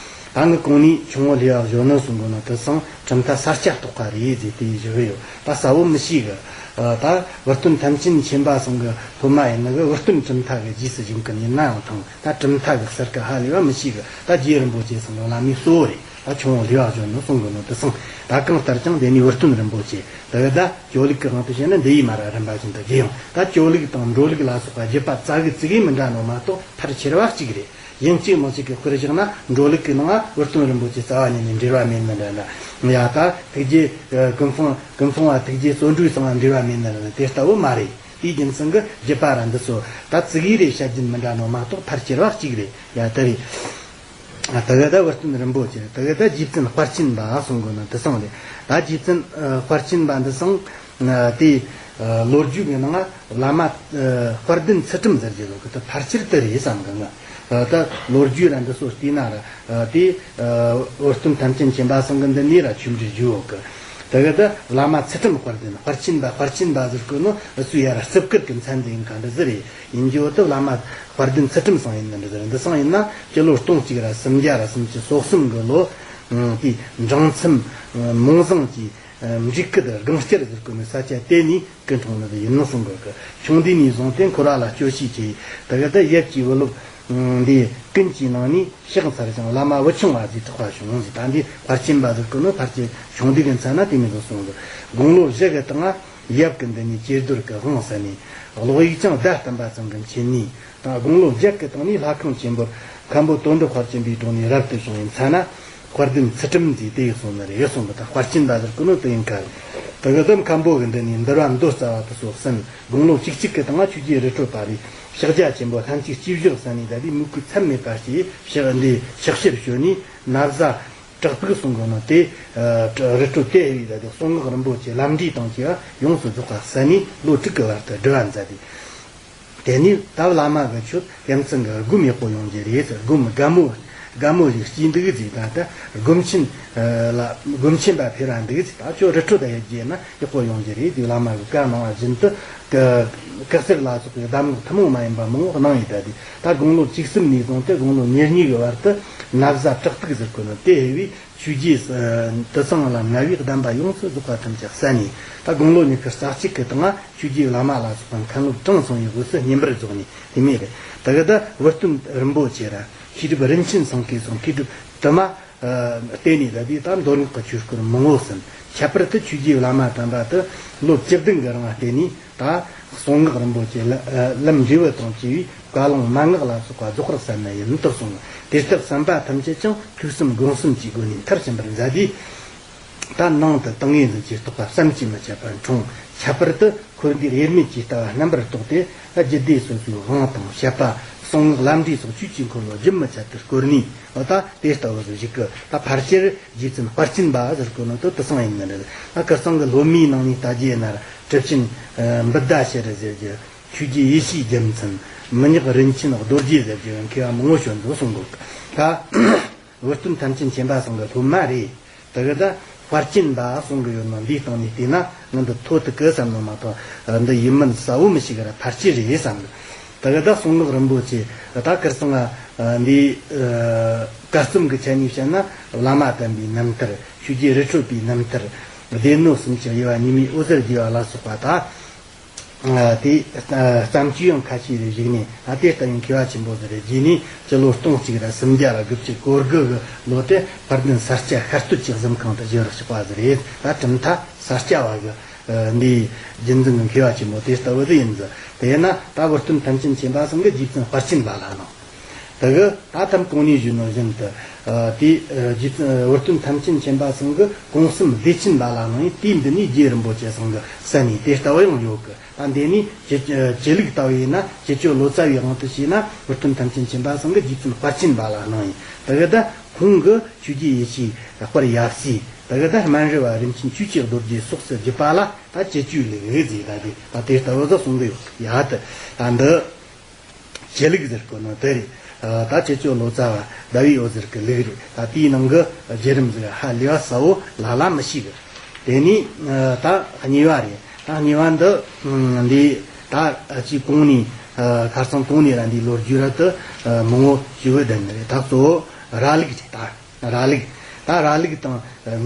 ད་ནི་གོང་ནས་ཆུང་བོ་ལྷེ་བ་བཞོན་ནི་གསུང་གོ་ནོ་དེ་སང་གྲུབ་མཐའ་ས་སྐྱ་རྟོགས་པ་རེད་ཟེར་དེ་ཞུ་གི་ཡོད། ད་གསལ་བོ་མི་ཤེས་གི། ད་བུ་སྟོན་ཐམས་ཅད་མཁྱེན་པ་ཚང་གི་སློབ་མ་ཡིན་ནི་གི་བུ་སྟོན་གྲུབ་མཐའ་གི་རྗེས་སུ་བཟུང་གི་ཡིན་ན་ཡང་ཐང་། ད་གྲུབ་མཐའ་གི་གསལ་ཁ་ཧ་ལས་པ་མི་ཤེས་གི། ད་རྗེ་རིན་པོ་ཆེ་ཚང་གི་བླ་མའི་གཙོ་བོ་རེད། ད་ཆུང་བོ་ལྷེ་བ་བཞོན་ནི་གསུང་གོ་ནོ་དེ་སང་ད་གང་ལྟར་ཀྱང་དེ་ནས་བུ་སྟོན་རིན་པོ་ཆེ་དེ་གི་ད་ཇོ་ལུགས་ཀྱི་དབང་དུ་བྱས་ན་འདི་ཡིས་མ་ར་རིམ་པ་བཞིན་དུ་རྒྱས་ཡོང་། ད་ཇོ་ལུགས་དང་འགྲོ་ལུགས་ལ་སོགས་པ་བརྒྱུད་པ་རྩ་གི་ཙི་གེ་མི་འདྲ་ནོ་མ་གཏོགས་ཕལ་ཆེ་བ་གཅིག་རེད། ཡིན་གཅིག་མིན་གཅིག་གི་དཔེར་བཞག་ན་འགྲོ་ལུགས་ཀྱི་ནང་བུ་སྟོན་རིན་པོ་ཆེ་རྩ་བ་ཉིད་ནས་འབྲེལ་བ་མེད་ནི་འདྲ་འདྲ། ཡ་ད་ཐུགས་རྗེ་ཀུན་སྤངས་ཀུན་སྤངས་པ་ཐུགས་རྗེ་བརྩོན་འགྲུས་ཚང་བ་འབྲེལ་བ་མེད་ནི་འདྲ་འདྲ་དེ་ལྟ་བུ་མ་རེད། དེའི་རྒྱུ་མཚན་གྱིས་བརྒྱུད་པ་ར་འདི་ཚོ་ད་ཙི་གེ་རེ་བཤད་རྒྱུན་མི་འདྲ་ནོ་མ་གཏོགས་ཕལ་ཆེ་བ་གཅིག་རེད། ཡ་ད་རེད། ད་གི་ད་བུ་སྟོན་རིན་པོ་ཆེ་ད་གི་ད་རྗེ་བཙུན་དཔལ་ཆེན་པ་གསུང་གོ་ནོ་དེ་སང་རེད། ད་རྗེ་བཙུན་དཔལ་ཆེན་པ་འདི་སང་དེ་ལོ་རྒྱུས་ཀྱི་ནང་བླ་མ་དཔལ་ལྡན་ཚུལ་ཁྲིམས་ཟེར་གྱི་ཡོད་གི། ད་ཕལ་ཆེར་དེ་རེད་བསམ་གི་ང་། ད་ལོ་རྒྱུས་ར་འདི་ཚོ་བལྟས་ན་ར་དེ་བུ་སྟོན་ཐམས་ཅད་མཁྱེན་པ་ཚང་གི་འདི་ནས་ར་ཆོས་འབྲེལ་བརྗོད་ཡོད་གི། ད་གི་ད་བླ་མ་ཚུལ་ཁྲིམས་དཔལ་ལྡན་དཔལ་ཆེན་པ་དཔལ་ཆེན་པ་ཟེར་གོ་ནོ་སུ་ཡ་ར་རྩིབ་དཀར་གི་མཚན་འདི་ཡིན་ག་འདྲ་ཟེར་རེད། ཡིན་རྒྱུ་དུ་བླ་མ་དཔལ་ལྡན་ཚུལ་ཁྲིམས་སང་ཡིན་ནི་འདྲ་ཟེར། འདི་སང་ཡིན་ན་སྤྱི་ལོ་སྟོང་གཅིག་ར་སུམ་བརྒྱ་ར་སུམ་ཅུ་སོ་གསུམ་གི་ལོ། དེའི་འབྲིང་མཚམས་མོང་བཟང་གི་འབྲི་ཀི་དང་སྒང་སྐྱར་ཟེར་གོ་ནི་ས་ཆ་དེ་ནས་སྐུ་འཁྲུངས་ནི་ཡིན་ནོ་གསུང་གི། ཆུང་དུས་ནས་བཟུང་སྟེ་འཁོར་བ་ལ་སྐྱོ་ཤས་ཆེ། ད་གི་ད་ཡབ་ཀྱི་བུ་སློབ་འདི་ཀུན་གྱི་ནང་ནས་གཤེགས་ཚར་ཞིང་བླ་མ་བུ་ཆུང་བ་ཟིག་གྲགས་པ་བྱུང་ཟིག། ད་འདི་དཔལ་ཆེན་པ་ཟེར་གོ་ནི་ཕལ་ཆེར་ཆུང་དུས་ཀྱི་མཚན་ན་དེ་མིང་དུ་གསུངས་ཟིག། དགུང་ལོ་བཞི་གི་སྟེང་ང་ཡབ་ཀྱི་མདུན་ནས་གཅེས་རྡོར་གྱི་དབང་ཟིན་ནས་གློག་ཡིག་ཀྱང་བརྡ་བསྟན་པ་ཚང་གི་མཁྱེན་ནས། ད་དགུང་ལོ་བརྒྱད་ཀྱི་སྟེང་ནས་ལྷ་ཁང་ཆེན་པོར་མཁན་པོ་དོན་གྲུབ་དཔལ་ཆེན་པའི་དྲུང་ནས་རབ་ཏུ་བྱུང་བའི་མཚན་ན་དཔལ་ལྡན་ཚུལ་ཁྲིམས་ཟེར་དེ་ཡི་གསུང་ནི་རེད་གསུངས་པ་དང་། དཔལ་ཆེན་པ་ཟེར་གོ་ནོ་དེ་ཡིན་ཁ། ད་གི་དུ་མཁན་པོ་གི་མདུན་ནས་འདུལ་བ་མདོ་རྩ་བ་དེ་ཚོ་གསན། དགུང་ལོ་བཅུ་གཅིག་གི་སྟེང་ང་ཆོས་རྗེ་རི་ཁྲོད་པ་རེ་ཕྱག་རྒྱ་ཆེན་པོ་ལྷན་ཅིག་སྐྱེས་བཞག་ཟིན་ནས་ད་དེ་མོས་གུས་ཚད་མེད་པ་ཞིག་ཕྱག་འདི་ཕྱག་ཕྱིར་བྱོན་ནས་ན་བཟའ་བྲག་ཕུག་གསུང་གོ་ནོ་དེ། རི་ཁྲོད་དེ་ཡི་ད་དེ་གསུང་ངག་རིན་པོ་ཆེ་ལམ་འབྲས་དང་བཅས་པ་ཡོངས་སུ་རྫོགས་པ་གསན་ནས་ལོ་དྲུག་གི་བར་དུ་སྒྲུབ་པ་མཛད་དེ། དེ་ནས་ད་བླ་མ་གི་ཆོས་རྒྱལ་མཚན་གྱི་སྒོམ་ཡག་པོ་ཡོང་རྒྱུ་རེད་ཟེར། སྒོམ་དགའ་མོ་དགའ་མོ་ཞིག་སྐྱེས་འདུག་ཟེར། ད་ལྟ་སྒོམ་ཆེན་ལ་སྒོམ་ཆེན་པ་ཕེབས་ར་འདུག་ཟེར། ད་ཁྱོད་རི་ཁྲོད་ད་ཡར་རྒྱས་ན་ཡག་པོ་ཡོང་རྒྱུ་རེད་ཟེར། བླ་མ་གི་བཀའ་གནང་བ་བཞིན་དུ་གི་གེ་སར་ལ་སོགས་པའི་གདམས་ངག་ཐུན་མོང་མ་ཡིན་པ་མང་བོ་གནང་ཡོད། ད་དེ་ད་དགུང་ལོ་བཅུ་གསུམ་ནས་བཟུང་སྟེ་དགུང་ལོ་ཉེར་གཉིས་ཀྱི་བར་དུ་ན་བཟའ་བྲག་ཕུག་ཟེར་གོ་ནོ་དེ་ཕེབས་པས། ཆོས་རྗེ་དུད་ཚང་ལ་མངའ་བའི་གདམས་པ་ཡོངས་སུ་རྫོགས་པ་ཐམས་ཅད་གསན་ནས། ད་དགུང་ལོ་ཉི་ཤུ་རྩ་གཅིག་གི་སྟེང་ང་ཆོས་རྗེ་བླ་མ་ལ་སོགས་པ་མཁན་སློབ་གྲངས་སོང་བའི་སྒོས་སུ་བསྙེན་པར་རྫོགས་ནས་དེ་མོ་རེད། ད་གི་ད་བུ་སྟོན་རིན་པོ་ཆེ་ར་མཁས་གྲུབ་རིན་ཆེན་ཚང་གིས་སོང་མཁས་གྲུབ་དུ་མ་བསྟེན་ནས་ད་དེ་ད་མདོ་སྔགས་ཀྱི་ཆོས་སྐོར་མང་བོ་ཟིན། ཁྱད་པར་དུ་ཆོས་རྗེ་བླ་མ་དམ་པ་དེ་ལོ་བཅུ་བདུན་གྱི་རིང་བསྟེན་ནས། ད་གསུང་ངག་རིན་པོ་ཆེ་ལམ་འབྲས་བུ་དང་བཅས་པའི་བཀའ་ལུང་མན་ངག་ལ་སོགས་པ་རྫོགས་པར་གསན་ནི་ཡིན་དུ་གསུངས། དེ་ལྟར་གསན་པ་ཐམས་ཅད་ཀྱང་ཐོས་བསམ་སྒོམ་གསུམ་གྱི་སྒོ་ནས་མཐར་ཕྱིན་པར་མཛད་དེ། ད་ནང་དུ་ཏིང་ངེ་འཛིན་གྱི་རྟོགས་པ་བསམ་གྱིས་མི་ཁྱབ་པ་འཁྲུངས། ཁྱད་པར་དུ་འཁོར་འདས་དབྱེར་མེད་ཀྱི་ལྟ་བ་རྣམ་པར་རྟོགས་ཏེ། རྒྱུད་སྡེ་སོ་སོའི་དབང་དང་བཤད་པ། གསུང་ངག་ལམ་འབྲས་སོགས་ཆོས་ཀྱི་འཁོར་ལོ་རྒྱུན་མི་ཆད་དུ་བསྐོར་ནས། འོ་ད་དེ་ལྟ་བུ་ཞིག་གི་ད་ཕལ་ཆེར་རྗེ་བཙུན་དཔལ་ཆེན་པ་ཟེར་གོ་ནོ་དེ་དུད་ཚང་ཡིན་ནི་རེད། ད་ཁིར་ཚང་གི་སློབ་མའི་ནང་ནས་ལྟ་རྒྱུ་ཡིན་ན་ར་གྲུབ་ཆེན་བུདྡྷ་ཤྲཱི་ཟེར་རྒྱུ། ཆོས་རྗེ་ཡེ་ཤེས་རྒྱལ་མཚན། མི་ཉག་རིན་ཆེན་རྡོ་རྗེ་ཟེར་རྒྱུ་མཁས་པ་མང་བོ་བྱོན་འདུག་གསུང་གོ། ད་བུ་སྟོན་ཐམས་ཅད་མཁྱེན་པ་ཚང་གི་སློབ་མ་རེད། ད་གི་ད་ ཕར་ཕྱིན་པ་གསུང་གི་ཡོད་ནོ། འདིའི་སྟེང་ནས་བལྟས་ན་ང་འདི་ཐོ་ཐུག་གི་བསམ་ནོ་མ་གཏོགས། འདི་ཡིན་མིན་གསལ་བོ་མི་ཤེས་གི་ར། ཕལ་ཆེར་རེད་བསམ་གི། ད་གི་ད་གསུང་ངག་རིན་པོ་ཆེ་ད་ཁིར་སང་ང་འདི་གར་རྩོམ་གི་ཆ་ནས་བཤད་ན། བླ་མ་དམ་པའི་རྣམ་ཐར། ཆོས་རྗེ་རི་ཁྲོད་པའི་རྣམ་ཐར། སྡེ་སྣོད་སུམ་ཅུ་དབྱེ་བ་ཉི་མའི་འོད་ཟེར་རྒྱས་པ་ལ་སོགས་པ་ད། དེ་བརྩམས་ཆོས་ཡང་ཁ་ཤས་རེ་གཞིགས་ནས། ཨ་དེ་ལྟ་ཡང་མཁས་པ་ཆེན་པོ་ཟིག་རེ་བརྒྱུད་ནས། སྤྱི་ལོ་སྟོང་གཅིག་ར་སུམ་བརྒྱ་ར་དགུ་བཅུ་གོ་དགུ་གི་ལོ་དེ། དཔལ་ལྡན་ས་སྐྱ་ཤར་སྟོད་ཀྱི་གཟིམ་ཁང་དུ་བཞེངས་རོགས་ཞུས་པ་ཟིག་རེད། ད་གྲུབ་མཐའ་ས་སྐྱ་བ་གི་འདིའི་རྒྱུན་འཛིན་གི་མཁས་པ་ཆེན་པོ་དེ་ལྟ་བུ་དེ་ཡིན་ཟིག། དེས་ན་ད་བུ་སྟོན་ཐམས་ཅད་མཁྱེན་པ་ཚང་གི་རྗེ་བཙུན་དཔལ་ཆེན་ལ་ལ་ནོ། དེ་གི་ད་ཐམ་གོང་ནས་ཞུས་ནོ་བཞིན་དུ། ཨ་དེ་ཨ་རྗེ་བཙུན་བུ་སྟོན་ཐམས་ཅད་མཁྱེན་པ་ཚང་གི་གོང་གསུམ་བདེ་ཆེན་ལ་ལ་ནང་ཡིན། དེའི་འདི་ནས་རྗེ་རིན་པོ་ཆེ་ཚང་གི་ས་ནས་དེ་ལྟ་བུ་ཡང་ཡོད་གི། ད་འདི་ནས་ཅི་ཅི་ལུགས་ལྟ་བུ་ཡིན་ན། ཅི་ཅོ་ལོ་ཙཱ་བའི་དབང་དུ་བྱས་ན། བུ་སྟོན་ཐམས་ཅད་མཁྱེན་པ་ཚང་གི་རྗེ་བཙུན་དཔལ་ཆེན་ལ་ལ་ནང་ཡིན། དེ་གི་ད་ཁོང་གི་ཆོས་རྗེ་ཡེ་ཤེས་དཔལ་ཡབ་སྲས། དེ་གི་ད་སྨན་རི་བ་རིན་ཆེན་ཆོས་ཀྱི་རྡོ་རྗེ་སོགས་སུ་བརྒྱུད་པ་ལ། ད་ཅི་ཅོ་ལུགས་ཟེར། ད་དེ་ད་དེ་ལྟ་བུ་ཟིག་གསུང་གི་ཡོད། ཡ་ད་ད་འདི། ཅི་ལུགས་ཟེར་གོ་ནོ་དེ་རེད། ཨ་ད་ཅི་ཅོ་ལོ་ཙཱ་བ་ཟླ་བའི་འོད་ཟེར་གི་ལུགས་རེད། ད་དེའི་ནང་གི་བརྒྱུད་རིམ་ཟིག་ཧ་ལས་པ་གསལ་བོ་ལ་ལ་མི་ཤེས་གི། དེ་ནས་ཨ་ད་གཉིས་པ་རེད། ད་གཉིས་པ་འདི་ཨ་འདི་ད་ཨ་ཅི་གོང་ནས་ཨ་ཁ་སང་གོང་ནས་ར་འདི་ལོ་རྒྱུས་ར་དེ་ཨ་མང་བོ་ཞུ་གི་བསྡད་ནི་རེད། ད་གཙོ་བོ་ར་ལུགས་རེད། ད་ར་ལུགས། ད་ར་ལུགས་དང་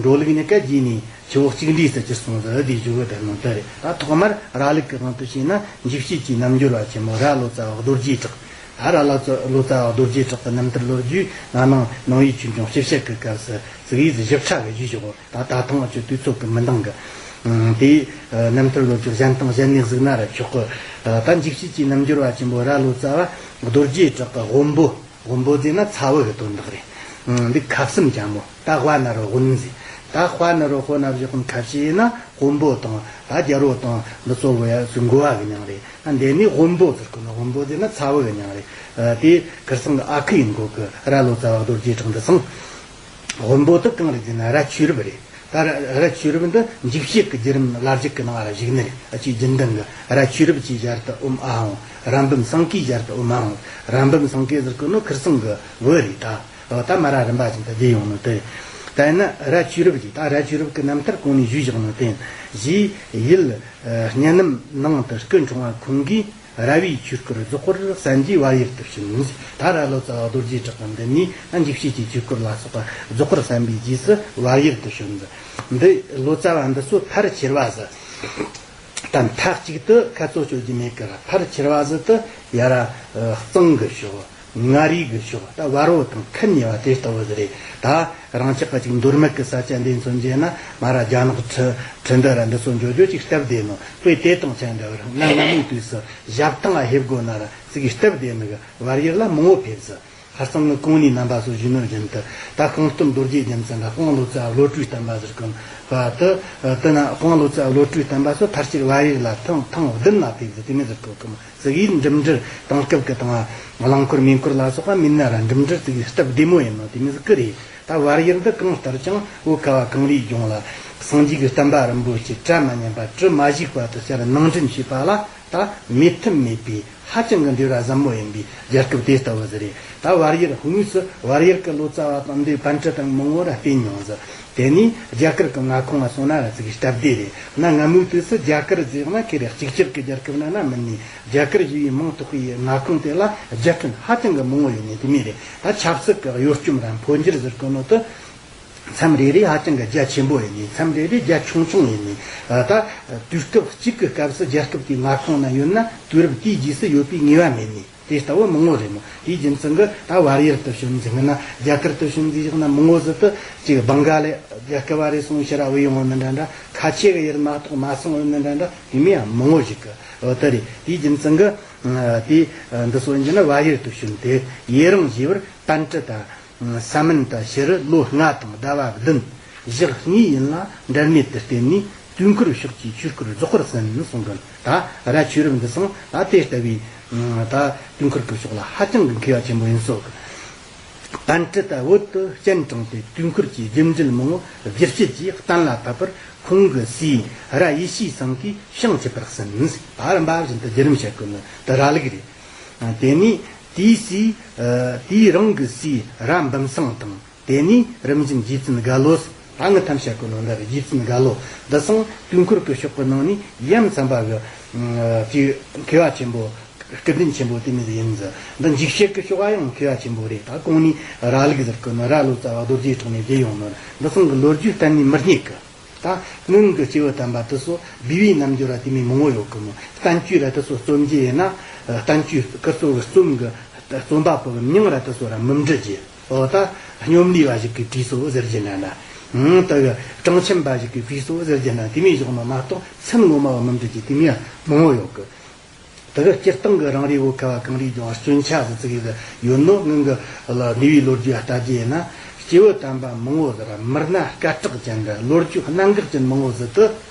འགྲོ་ལུགས་གཉིས་ཀ་རྗེས་ནས་ཆུ་བོ་གཅིག་འདྲེས་སུ་གྱུར་སོང་ཟིག། དེ་ཞུ་གི་བསྡད་ནོ་དེ་རེད། ད་ཐོག་མར་ར་ལུགས་ཀྱི་དབང་དུ་བྱས་ན། འཇིགས་བྱེད་ཀྱི་རྣལ་འབྱོར་བ་ཆེན་མོ་ར་ལོ་ཙཱ་བ་རྡོ་རྗེ་གྲགས། ད་ར་ལ་ཙ་ལོ་ཙཱ་བ་རྡོ་རྗེ་གྲགས་ཀྱི་རྣམ་ཐར་ལོ་རྒྱུས། ང་ནང་ནང་པའི་ཆོས་འབྱུང་སྤྱི་བཤད་ཀྱི་སྐབས་སུ་ཙིག་གེ་ཞིབ་ཕྲ་གི་ཞུས་ཆོག་གི། ད་ད་ཐེངས་ང་ཚོའི་དུས་ཚོད་ཀྱིས་མི་འདང་གི། ཨང་དེའི་རྣམ་ཐར་ལོ་རྒྱུས་གཞན་དང་གཞན་ནས་གཟིགས་ན་ར་ཆོག་གི། ད་འཇིགས་བྱེད་ཀྱི་རྣལ་འབྱོར་བ་ཆེན་པོ་ར་ལོ་ཙཱ་བ་རྡོ་རྗེ་གྲགས་ཀྱི་དབོན་པོ། དབོན་པོ་ཟེར་ན་ཚ་བོ་གི་དོན་དག་རེད། ཨང་འདི་ཁ་བསུམ་ཅན་མོ། ད་དཔའ་ན་རུ་དབོན་ཟེར། ད་དཔའ་ན་རུ་དཔོན་ན་བཞག་གོ་ནོ་ཁ་ཤས་ཡིན་ན་དཔོན་པོ་དང་ད་རྒྱལ་པོ་དང་འདི་ཚོ་བོ་ཡ་སུ་འགོ་བ་གི་མྱིང་རེད། ཨ་འདི་ནི་དབོན་པོ་ཟེར་གོ་ནོ། དབོན་པོ་ཟེར་ན་ཚ་བོ་གི་མྱིང་རེད། ཨ་དེ་ཁིར་སང་གི་ཨ་ཁུ་ཡིན་གོ་གི། ར་ལོ་ཙཱ་བ་རྡོ་རྗེ་གྲགས་འདི་སང་། དབོན་པོ་དེ་གང་རེད་ཟེར་ན་ར་ཆོས་རབ་རེད། ད་ར་ར་ཆོས་རབ་འདི་འཇིགས་བྱེད་ཀྱི་བརྒྱུད་རིམ་བླ་བརྒྱུད་ཀྱི་ནང་ལ་བཞུགས་ནི་རེད། ཨ་ཅེ་རྒྱུན་ལྡན་གྱི་ར་ཆོས་རབ་ཀྱི་ཞལ་དུ་ཨོཾ་ཨཱཿཧཱུྃ། ར་འབུམ་སེང་གེའི་ཞལ་དུ་ཨོཾ་ཨཱཿཧཱུྃ། ར་འབུམ་སེང་གེ་ཟེར་གོ་ནོ་ཁིར་སང་གི་བུ་རེད་ད། ཨོ་ད་མ་ར་རིམ་པ་བཞིན་དུ་བསྡུས་ཡོང་ནོ་དེ། ད་ཡིན་ན་ར་ཆོས་རབ་ཀྱི། ད་ར་ཆོས་རབ་ཀྱི་རྣམ་ཐར་གོང་ནས་ཞུས་བཞག་ནོ་དེ། ཞེས་ཡུལ་གཉན་ནམ་ནང་དུ་སྐུ་འཁྲུངས་པ། ཁོང་གིས་ར་བའི་ཆོས་སྐོར་རྫོགས་པར་གསན་རྗེས་བལ་ཡུལ་དུ་བྱོན། ད་ར་ལོ་ཙཱ་བ་རྡོ་རྗེ་གྲགས་ཀྱི་འདི་ནས་ཨ་འཇིགས་བྱེད་ཀྱི་ཆོས་སྐོར་ལ་སོགས་པ་རྫོགས་པར་གསན་པའི་རྗེས་སུ་བལ་ཡུལ་དུ་བྱོན། འདི་ལོ་ཙཱ་བ་འདི་ཚོ་ཕལ་ཆེ་བ་ཟིག། ད་མཐའ་གཅིག་ཏུ་ཁ་གཙོ་གཅོད་རྒྱུ་མེད་ཀི་ར། ཕལ་ཆེ་བ་ཟིག་དེ་ཡ་ར་ཨ་གཙང་གི་ཕྱོགས། མངའ་རིས་གི་ཕྱོགས། ད་བར་བོ་དང་ཁུལ་ཉེ་བ་དེ་ལྟ་བུ་ཟིག་རེད། ད་རང་ཅག་གི་ཅིག་མདོ་སྨད་གི་ས་ཆ་འདི་མཚོན་རྒྱུ་ན། མ་ར་རྒྱ་ནག་ཁྲི་ཁྲི་འདི་ར་འདི་ཚོ་འགྱོ་རྒྱུ་ཅིག་སྟབས་བདེ་ནོ། དཔེ་དེ་དང་ཆ་འདྲ་བར་ང་སྔ་མོའི་དུས་སུ་ཞབས་ཐང་ང་ཕེབས་དགོ་ན་ར་ཙིག་གེ་སྟབས་བདེ་ནི་གི་བལ་ཡུལ་ལ་མང་བོ་ཕེབས་ཟིག། ཁ་སང་ངི་གོང་ནས་རྣམ་པ་ཚོ་ཞུས་ནོ་བཞིན་དུ། ད་ཤིང་སྟོན་རྡོ་རྗེ་རྒྱལ་མཚན་ལ་དཔང་ལོ་ཙཱ་བློ་གྲོས་བསྟན་པ་ཟེར་གོ་ནོ་དེ། དེ་ན་དཔང་ལོ་ཙཱ་བློ་གྲོས་བསྟན་པ་ཚོ་ཕལ་ཆེར་བལ་ཡུལ་ལ་ཐེངས་ཐེངས་བདུན་ལ་ཕེབས་ཟིག། དེ་མོ་ཟེར་གོ་གི་མོ། ཙིག་གེ་འགྲིམ་འགྲུལ་དེང་སྐབས་ཀྱི་དང་རླངས་འཁོར་མེ་འཁོར་ལ་སོགས་པ་མེད་ན་ར་འགྲིམ་འགྲུལ་ཙིག་གེ་སྟབས་བདེ་མོ་ཡིན་ནོ་དེ་མོ་ཟིག་གི་རེད། ད་བལ་ཡུལ་འདི་གང་ལྟར་ཀྱང་བོད་ཁ་བ་གངས་རིའི་ལྗོངས་ལ་སངས་རྒྱས་ཀྱི་བསྟན་པ་རིན་པོ་ཆེ་གྲ་མ་ཉམས་པ་གྲུ་མ་ཞིག་བར་དུ་ཕྱིར་ནང་འདྲེན་བྱས་པ་ལ། ད་མོས་མཐུན་མེད་པའི་ཧ་ཅང་གི་འབྲེལ་བ་ཟབ་མོ་ཡིན་པའི་རྒྱལ་ཁབ་དེ་ལྟ་བུ་ཟིག་རེད། ད་བལ་ཡུལ་དངོས་སུ་བལ་ཡུལ་གྱི་ལོ་ཙཱ་བ་དང་འདི་པཎ་ཌི་ཏ་མང་བོ་ར་བསྟེན་མྱོང་ཟིག། དེ་ནས་རྒྱ་གར་གྱི་མངའ་ཁོངས་ལ་སོང་ན་ར་ཙིག་གེ་སྟབས་བདེ་རེད། ན་སྔ་མོའི་དུས་སུ་རྒྱ་གར་ཟེར་ན་ཁེ་རེ་གཅིག་གྱུར་གྱི་རྒྱལ་ཁབ་ན་ན་མིན་ནས། རྒྱ་གར་ཞེས་པའི་མིང་ཐོགས་པའི་མངའ་ཁོངས་དེ་ལ་རྒྱལ་ཕྲན་ཧ་ཅང་གི་མང་བོ་ཡོད་ནི་དེ་མོ་རེད། ད་ཆབ་སྲིད་ཀྱི་གཡོ་སྐྱོམ་ར་འཕོ་འགྱུར་ཟེར་གོ་ནོ་དེ། མཚམས་རེ་རེ་ཧ་ཅང་གི་རྒྱ་ཆེན་པོ་ཡིན་ནི། མཚམས་རེ་རེ་རྒྱ་ཆུང་ཆུང་ཡིན་ནི། ད་དུས་སྐབས་གཅིག་གི་སྐབས་སུ་རྒྱལ་ཁབ་དེའི་མངའ་ཁོངས་ན་ཡོད་ན་དུས་རབས་དེའི་རྗེས་སུ་ཡོད་པའི་ངེས་པ་མེད་ནི། དེ་ལྟ་བུ་མང་བོ་རེད་མོ། དེའི་རྒྱུ་མཚན་གྱིས་ད་བལ་ཡུལ་དུ་བྱོན་ཟིག་ན། རྒྱ་གར་དུ་བྱོན་ཟིག་ན་མང་བོ་ཟིག་ཏུ་ཅིག་བང་ག་ལི་རྒྱལ་ཁབ་བ་རེ་སོང་ཕྱིར་བུད་ཡོང་བ་ནི་འདྲ་འདྲ། ཁ་ཆེ་གི་ཡུལ་མ་གཏོགས་མ་སོང་བ་ནི་འདྲ་འདྲ། དེ་མོ་ཡང་མང་བོ་ཞིག་གི། འོ་དེ་རེད། དེའི་རྒྱུ་མཚན་གྱིས་དེ་འདི་སོ་ཡིན་གྱི་ན་བལ་ཡུལ་དུ་བྱོན་ཏེ། ཡེ་རང་ཞེས་པར་པཎ་ཌི་ཏ་ས་མན་ཏ་ཞི་རུ་ལོ་ལྔ་དང་ཟླ་བ་བདུན། ཞག་གཉིས་ཡིན་ལ་འབྲལ་མེད་དུ་བརྟེན་ནས་དུས་འཁོར་ཕྱོགས་ཀྱི་ཆོས་སྐོར་རྫོགས་པར་གསན་གསུང་གི། ད་ར་ཆོས་རབ་འདི་སང་ད་དེ་ལྟ་བུའི་ད་དུས་འཁོར་གྱི་ཕྱོགས་ལ་ཧ་ཅང་གི་མཁས་པ་ཆེན་པོ་ཡིན་སོགས། པཎ་ཌི་ཏ་བོད་དུ་སྤྱན་དྲངས་ཏེ་དུས་འཁོར་གྱི་རྒྱུད་འགྲེལ་མང་བོ་བསྒྱུར་བྱེད་ཀྱིས་གཏན་ལ་ཕབ་པར་ཁོང་གི་སྲས་ར་ཡེ་ཤེས་སེང་གེས་ཕྱག་འཚལ་བར་གསན། ད་རིམ་པ་བཞིན་དུ་བརྒྱུད་རིམ་བཤད་གོ་ནི་དེ་ར་ལུགས་རེད། དེ་ནས་དེའི་སྲས་དེའི་རང་གི་སྲས་ར་འབུམ་སེང་དང་། དེ་ནས་རིམ་བཞིན་རྗེ་བཙུན་རྒྱ་ལོ། ད་ངི་ཐམས་ཅད་ཀྱི་ནང་ལ་རྗེ་བཙུན་རྒྱ་ལོ་འདི་སང་དུས་འཁོར་གྱི་ཕྱོགས་ཀྱི་ནང་ནས་ཡ་མཚན་པ་གི་ཅིག་མཁས་པ་ཆེན་པོ། སྐུ་དྲིན་ཆེན་པོ་དེ་མོ་ཟིག་ཡིན་ཟིག་འདི་འཇིགས་བྱེད་ཀྱི་ཕྱོགས་ཡང་མཁས་པ་ཆེན་པོ་རེད། ད་གོང་ནས་ར་ལུག་ཟེར་གི་ནི་ར་ལོ་ཙཱ་བ་རྡོ་རྗེ་གྲགས་ནས་བརྗོད་ཡོང་ནི་འདི་སང་གི་ལོ་རྒྱུས་གཏན་ནས་མི་རྙེད་གི། ད་སྔོན་གྱི་སྐྱེས་བུ་དམ་པ་དེ་ཚོ་བི་བའི་རྣལ་འབྱོར་བ་དེ་མོ་མང་བོ་ཡོད་གི་མོ། བསྟན་བཅོས་ར་དེ་ཚོ་རྩོམ་རྒྱུ་ཡིན་ན། བསྟན་བཅོས་ཀྱི་གཙོ་བོ་རྩོམ་གི་རྩོམ་པ་པོ་གི་མྱིང་ར་དེ་ཚོ་ར་མི་འབྲི་རྒྱུ། འོ་ད་སྙོམ་ལས་པ་ཞིག་གིས་བྲིས་སོ་ཟེར་རྒྱུ་ན་ན། ད་གི་གྲངས་ཆེན་པ་ཞིག་གིས་བྲིས་སོ་ཟེར་རྒྱུ་ན་དེ་མོ་བཞག་ནོ་མ་གཏོགས་མཚན་ངོ་མ་བ་མི་འབྲི་རྒྱུ་དེ་མོ་ཡང་མང་བོ་ཡོད་གི། དེ་གི་སྤྱིར་བཏང་གི་རང་རེའི་བོད་ཁ་བ་གངས་རིའི་ལྗོངས་སྐྱོན་ཆ་ཟིག་ཙིག་གི་ཡོད་ནོ། སྔོན་གི་ལ་གནས་པའི་ལོ་རྒྱུས་ལྟ་རྒྱུ་ཡིན་ན། སྐྱེས་བུ་དམ་པ་མང་བོ་ཟིག་ར་མི་སྣ་སྐད་གྲགས་ཅན་འདྲ་ལོ་རྒྱུས་གནད་འགག་ཅན་མང་བོ་ཟིག་ཏུ་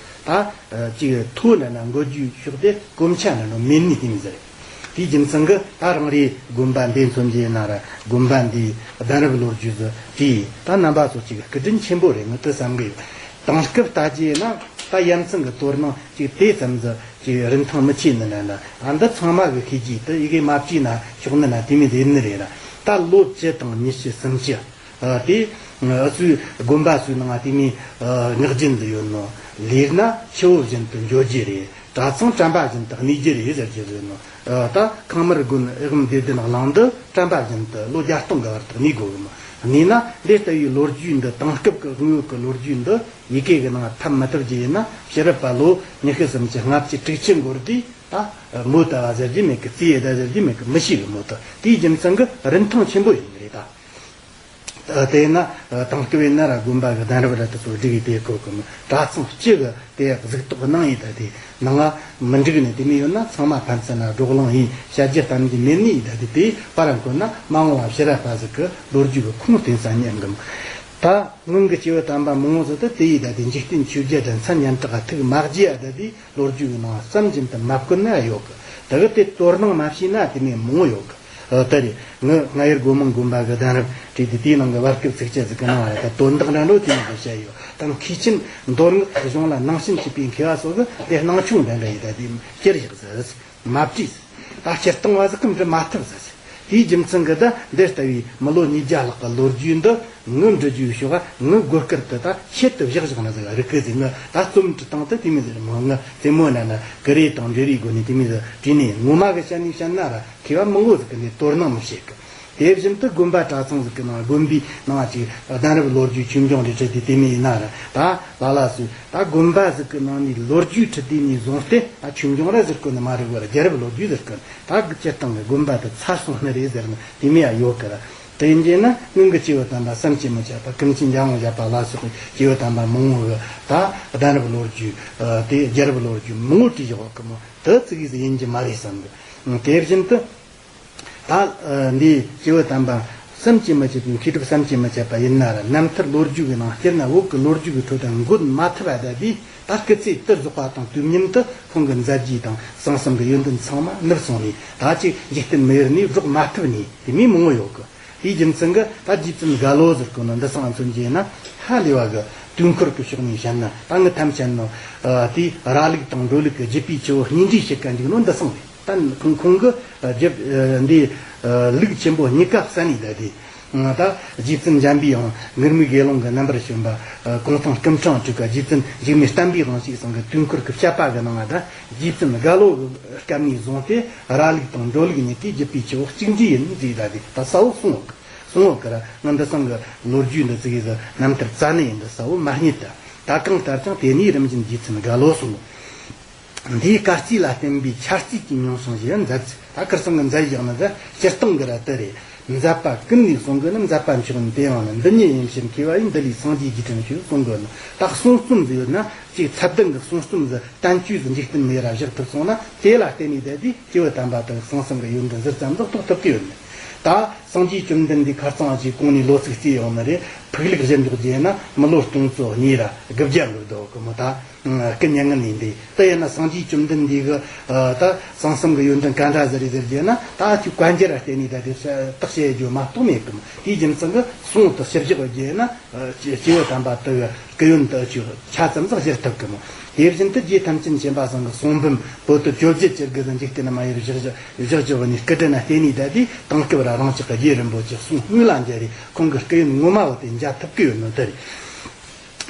ད་ཅིག་ཐོ་འདྲ་ན་འགོད་རྒྱུའི་ཕྱོགས་དེ་གོམས་ཆ་འདྲ་ནོ་མེད་ནི་དེ་མོ་ཟིག་རེད། དེའི་རྒྱུ་མཚན་གི་ད་རང་རེའི་དགོན་པ་འདི་མཚོན་རྒྱུ་ཡིན་ན་ར་དགོན་པ་འདིའི་གདན་རབས་ལོ་རྒྱུས་ཟིག་དེ་ད་རྣམ་པ་ཚོ་ཅིག་སྐུ་དྲིན་ཆེན་པོ་རེད། ངི་དེ་བསམ་གི་ཡོད། དེང་སྐབས་ལྟ་རྒྱུ་ཡིན་ན་ད་ཡ་མཚན་གི་དོ་སྣང་ཅིག་དེ་ཙམ་ཟིག་ཅིག་རིན་ཐང་མི་ཆེ་ནི་ན་ན། ཨ་འདི་ཚང་མ་གི་ཤེས་ཀྱི་དེ་ཡི་གེ་མ་བྲིས་ན་ཤོག་ནི་ན་དེ་མོ་ཟིག་ནི་རེད་ར། ད་ལོ་བཅུ་དང་ཉི་ཤུ་སུམ་ཅུ། ཨ་དེ་ཨ་ཚོའི་དགོན་པ་ཚོའི་ནང་དེ་མོ་ཨ་ངག་རྒྱུན་དུ་ཡོད་ནོ། ལས་སྣ་ཆུ་བོ་བཞིན་དུ་འཇོ་རྒྱུ་རེད། གྲྭ་ཚང་དྲན་པ་བཞིན་དུ་གནས་རྒྱུ་རེད་ཟེར་རྒྱུ་ཡོད་ནོ། ཨ་ད་ཁང་མར་དགོན་ཨེ་ཧུམ་སྡེ་བདུན་གླིང་འདི་དྲན་པ་བཞིན་དུ་ལོ་བརྒྱ་སྟོང་གི་བར་དུ་གནས་དགོས་གི་མོ། གནས་ན་འདི་ལྟ་བུའི་ལོ་རྒྱུས་འདི་དེང་སྐབས་ཀྱི་དངོས་ཡོད་ཀྱི་ལོ་རྒྱུས་འདི་ཡི་གེ་གི་ནང་ཐབས་མི་ཐུབ་ཀྱི་ཡིན་ན། ཕྱི་རབས་པ་ལོ་ཉི་ཤུ་སུམ་ཅུ་ལྔ་བཅུ་དྲུག་ཅུ་འགོར་དུས་ད་མོ་ད་བ་ཟེར་རྒྱུ་མེད་གི། རྩིས་ཡེ་ད་ཟེར་རྒྱུ་མེད་གི། མི་ཤེས་གི་མོ་ད། དེའི་རྒྱུ་མཚན་གི་རིན་ཐང་ཆེན་པོ་ཡིན་གི་རེད་ད། དེས་ན་དེང་སྐབས་ཡིན་ན་ར་དགོན་པ་གི་གདན་རབས་ར་དེ་ཚོ་སྒྲིག་ཡི་དེ་ཁོ་གི་མོ། གྲྭ་ཚང་སྤྱི་གི་དེ་གཟུགས་ཐོག་གནང་ཡི་ད་དེ་ནང་ང་མི་འགྲིག་ནི་དེ་མོ་ཡོད་ན་ཚང་མ་ཕན་ཚུན་ན་བགྲོ་གླེང་ཡིན་བཤད་རྒྱུ་གཏམ་རྒྱུ་མེད་ནི་ཡི་ད་དེ། དེ་པ་ར་འཁོད་ན་མ་འོངས་པ་ཕྱི་རབས་པ་ཟིག་གི་ལོ་རྒྱུས་གི་ཁུངས་བསྟན་ས་ཉན་གི་མོ། ད་སྔོན་གི་སྐྱེས་བུ་དམ་པ་མང་བོ་ཟིག་ད་དེ་ཡི་ད་དེ་འཇིག་རྟེན་ཆོས་བརྒྱད་དང་མཚན་སྙན་གྲགས་ཐུགས་མ་དགྱེས་ཡ་ད་དེ། ལོ་རྒྱུས་ཀྱི་ནང་བསམ་བཞིན་དུ་མ་བཀོད་ན་ཡོད་གི། དེ་གི་དེ་དོ་སྣང་མ་བྱས་ན་དེ་མོ་མང་བོ་ཡོད་གི། ཨ་ད་རེས་ངི་རྔ་ཡབ་སྒོ་མང་དགོན་པ་གི་གདན་རབས་བྲིས་ཏེ་དེའི་ནང་གི་བར་སྐབས་ཚིགས་བཅད་ཟིག་གི་ནང་ལ་ད་དོན་དག་འདྲ་འགྲོ་དེ་མོ་ཟིག་བཤད་ཡོད། ད་མཁས་ཆེན་མདོ་སྔགས་གཞུང་ལ་ནང་བྱན་ཆུད་པའི་མཁས་པ་སོགས་ཀྱིས་དེ་སྣང་ཆུང་འདྲ་འདྲ་ཡི་ད་དེ་སྐྱུར་བཞག་ཟིག་མ་བྲིས། ད་སྤྱིར་བཏང་བ་ཟིག་གིས་འབྲི་མ་ཐུབ་ཟེར། དེའི་རྒྱུ་མཚན་གྱིས་ད་འདི་ལྟ་བུའི་མི་ལོ་ཉིས་བརྒྱ་ལྷག་གི་ལོ་རྒྱུས་འདི་ངི་འབྲི་རྒྱུའི་ཕྱོགས་ངི་སྒོ་དཀར་དུ་ད་ཆེད་དུ་བཞག་བཞག་ན་ཟིག་རིག་གི་ཟིག་ངི་ད་རྩོམ་འབྲི་སྟངས་དེ་དེ་མོ་ཟིག་རེད་མོ། ངི་རྩེད་མོ་ན་ན་ཀུ་རེ་དང་འབྲེལ་བའི་སྒོ་ནས་དེ་མོ་ཟིག་བྲིས་ནས། ངོ་མ་གི་བཤད་ནས་བཤད་ན་ར་མཁས་པ་མང་བོ་ཟིག་གིས་འདི་དོ་སྣང་མི་བྱེད་གི། དེ་བཞིན་དུ་དགོན་པ་གྲྭ་ཚང་ཟིག་གི་ནང་དགོན་པའི་ནང་ཅིག་གདན་རབས་ལོ་རྒྱུས་ཆོས་འབྱུང་རེ་བྲིས་ཏེ་དེ་མོ་ཡིན་ན་ར་ད་ལ་ལ་སུ་ད་དགོན་པ་ཟིག་གི་ནང་ནས་ལོ་རྒྱུས་བྲིས་དུས་ནས་བཟུང་སྟེ་ད་ཆོས་འབྱུང་ར་ཟེར་གོ་ནི་མ་རེད་བར། རྒྱལ་རབས་ལོ་རྒྱུས་ཟེར་གོ་ནི། ད་སྤྱིར་བཏང་གི་དགོན་པ་དེ་ཚར་སོང་ནི་རེད་ཟེར་ནི་དེ་མོ་ཡང་ཡོད་གི་ར། དེ་ཡིན་རྒྱུ་ན་སྔོན་གྱི་སྐྱེས་བུ་དམ་པ་བསམ་གྱིས་མི་ཁྱབ་པ། ཀུན་མཁྱེན་འཇམ་དབྱངས་བཞད་པ་ལ་སོགས་ཀྱི་སྐྱེས་བུ་དམ་པ་མང་བོ་གི་ད་གདན་རབས་ལོ་རྒྱུས་དེ་རྒྱལ་རབས་ལོ་རྒྱུས་མང་བོ་བྲིས་བཞག་གི་མོ། དེ་ཙིག་གེ་ཟིག་ཡིན་རྒྱུ་མ་རེད་བསམ་གི། དེ་བཞིན་དུ་ད་འདི་སྐྱེས་བུ་དམ་པ་བསམ་གྱིས་མི་ཁྱབ་པའི་མཁས་གྲུབ་བསམ་གྱིས་མི་ཁྱབ་པ་ཡིན་ན་ར། རྣམ་ཐར་ལོ་རྒྱུས་ཀྱི་ནང་སྤྱིར་ན་བོད་ཀྱི་ལོ་རྒྱུས་ཀྱི་ཁྲོད་དུ་འགོད་མ་ཐུབ་པ་ད་དེ། ད་སྐུ་ཚེ་དུ་རྫོགས་པ་དང་དུས་མཉམ་དུ་ཁོང་གི་མཛད་རྗེས་དང་གསང་གསུམ་གྱི་ཡོན་ཏན་ཚང་མ་ནུབ་སོང་ནས། ད་ཅིག་འཇིག་རྟེན་མི་ཡུལ་ནས་རྫོགས་མ་ཐུབ་ནས་དེ་མོ་མང་བོ་ཡོད་གི། དེའི་རྒྱུ་མཚན་གྱིས་ད་རྗེ་བཙུན་རྒྱ་ལོ་ཟེར་གོ་ནོ་འདི་སང་མཚོན་རྒྱུ་ཡིན་ན་ཧ་ལས་པ་གི་དུས་འཁོར་གྱི་ཕྱོགས་ནས་བཤད་ན། ད་ངི་ཐམས་ཅད་ནོ་དེ་ར་ལུག་དང་འབྲོ་ལུག་གི་རྒྱུད་པའི་ཆུ་བོ་གཉིས་འདྲེས་བྱེད་ག་འཇུག་ནོ་འདི་སང་རེད། ད་ཁོང་ཁོང་གི་རྒྱུད་འདི་ལུག་ཆེན་པོ་གཉིས་ཀ་བསད་ནས་ད་དེ། ད་རྗེ་བཙུན་འཇམ་པའི་དབྱངས་ངུར་སྨྲིག་དགེ་སློང་གི་རྣམ་པར་བྱོན་པ། གུང་ཐང་སྐུ་ཕྲེང་དྲུག་པ་རྗེ་བཙུན་འཇིགས་མེད་བསྟན་པའི་དབང་ཕྱུག་ཚང་གི་དུས་འཁོར་གྱི་བཤད་པ་གི་ནང་ང་ད་རྗེ་བཙུན་རྒྱ་ལོ་གི་སྐབས་ནས་བཟུང་སྟེ་ར་ལུག་དང་འབྲོ་ལུག་གཉིས་ཀའི་རྒྱུད་པའི་ཆུ་བོ་གཅིག་འདྲེས་ཡིན་ཟེར་ད་དེ་ད་གསལ་བོ་གསུངས་ཡོད་གི། གསུངས་ཡོད་གི་ར། ང་འདི་སང་གི་ལོ་རྒྱུས་འདི་ཙིག་གེ་ཟིག་རྣམ་ཐར་རྩ་ནས་ཡིན་འདི་གསལ་བོ་མ་རྙེད་ད། ད་གང་ལྟར་ཀྱང་དེ་ནས་རིམ་བཞིན་རྗེ་བཙུན་རྒྱ་ལོ་གསུངས། འདིའི་སྐར་རྩིས་ལ་བརྟེན་པའི་ཆར་རྩིས་ཀྱི་མྱོང་སོང་ཞེས་མཛད། ད་ཁིར་ཚང་གི་མཛད་བཞག་ནི་ད་སྤྱིར་བཏང་གི་ར་དེ་རེད། མཛད་པ་ཀུན་ནས་གསུང་གི་ནི། མཛད་པ་མཆོག་ནི་དེ་ཡང་ནི། འདི་ཉིད་ཡིན་ཕྱིར་མཁས་པ་ཡིས། འདི་ལས་སངས་རྒྱས་རྗེས་དྲན་ཞུ། གསུང་གི་ནི་ད་གསུང་རྩོམ་ཟིག་ཡོད་ན་ཅིག་ཚད་ལྡན་གྱི་གསུང་རྩོམ་ཟིག་བསྟན་བཅོས་ཟིག་འཇིག་རྟེན་མི་ཡུལ་ར་བཞག་ཐུབ་སོང་ན། དེ་ལ་བརྟེན་ནས་བསྡད་དུས་སྐྱེས་བུ་དམ་པ་དག་གསང་གསུམ་གྱི་ཡོན་ཏན་ཟུར་ཙམ་ཟིག་རྟོགས་ཐུབ་ཀྱི་ཡོད་ནི། ད་སངས་རྒྱས་བཅོམ་ལྡན་འདས་ཁ་རྩང་ཅིག་གོང་ནས་ལོ་ཚིགས་རྩིས་ཡོང་ནི་རེད། ཕུགས་ལུགས་གཞིར་འཇོག་རྒྱུ་ཡིན་ན་མི་ལོ་སྟོང་ཚོ་གཉིས་ར་དགུ་བརྒྱ་འགོར་འདུག་གི་མོ། ད་སྐུ་མྱ་ངན་ལས་འདས། དེ་ཡིན་ན་སངས་རྒྱས་བཅོམ་ལྡན་འདས་ཀྱི་ད་གསང་གསུམ་གྱི་ཡོན་ཏན་ག་འདྲ་ཟིག་རེད་ཟེར་རྒྱུ་ན། ད་ཁྱོད་བཀའ་འགྱུར་ར་བལྟས་ནས་ད་དེ་བརྟག་དཔྱད་རྒྱུ་མ་གཏོགས་མེད་གི་མོ། དེའི་རྒྱུ་མཚན་གྱིས་གསུང་དུ་ཕྱིར་བཞག་རྒྱུ་ཡིན་ན། སྐྱེས་བུ་དམ་པ་དག་གི་སྐུ་ཡོན་དུ་ཆོས་ཆ་ཙམ་ཟིག་བཞེས་ཐུབ་གི་མོ། དེ་བཞིན་དུ་རྗེ་ཐམས་ཅད་མཁྱེན་པ་ཚང་གི་གསུང་འབུམ་པོ་ཏི་བཅོ་བརྒྱད་ཅིག་གི་འཇིག་རྟེན་ན་མ་ཡུལ་བཞག་བཞག་བཞག་བཞག་ནས་སྐུ་དྲིན་ན་བརྟེན་ནས་ད་དེ་དེང་སྐབས་ར་རང་ཅག་གི་རྗེ་རིན་པོ་ཆེ་གསུང་དངོས་ལ་མཇལ་རེ། ཁོང་གི་སྐུ་ཡོན་ངོ་མ་བོ་དེ་མཇལ་ཐུབ་ཀྱི་ཡོད་ནོ་དེ་རེད།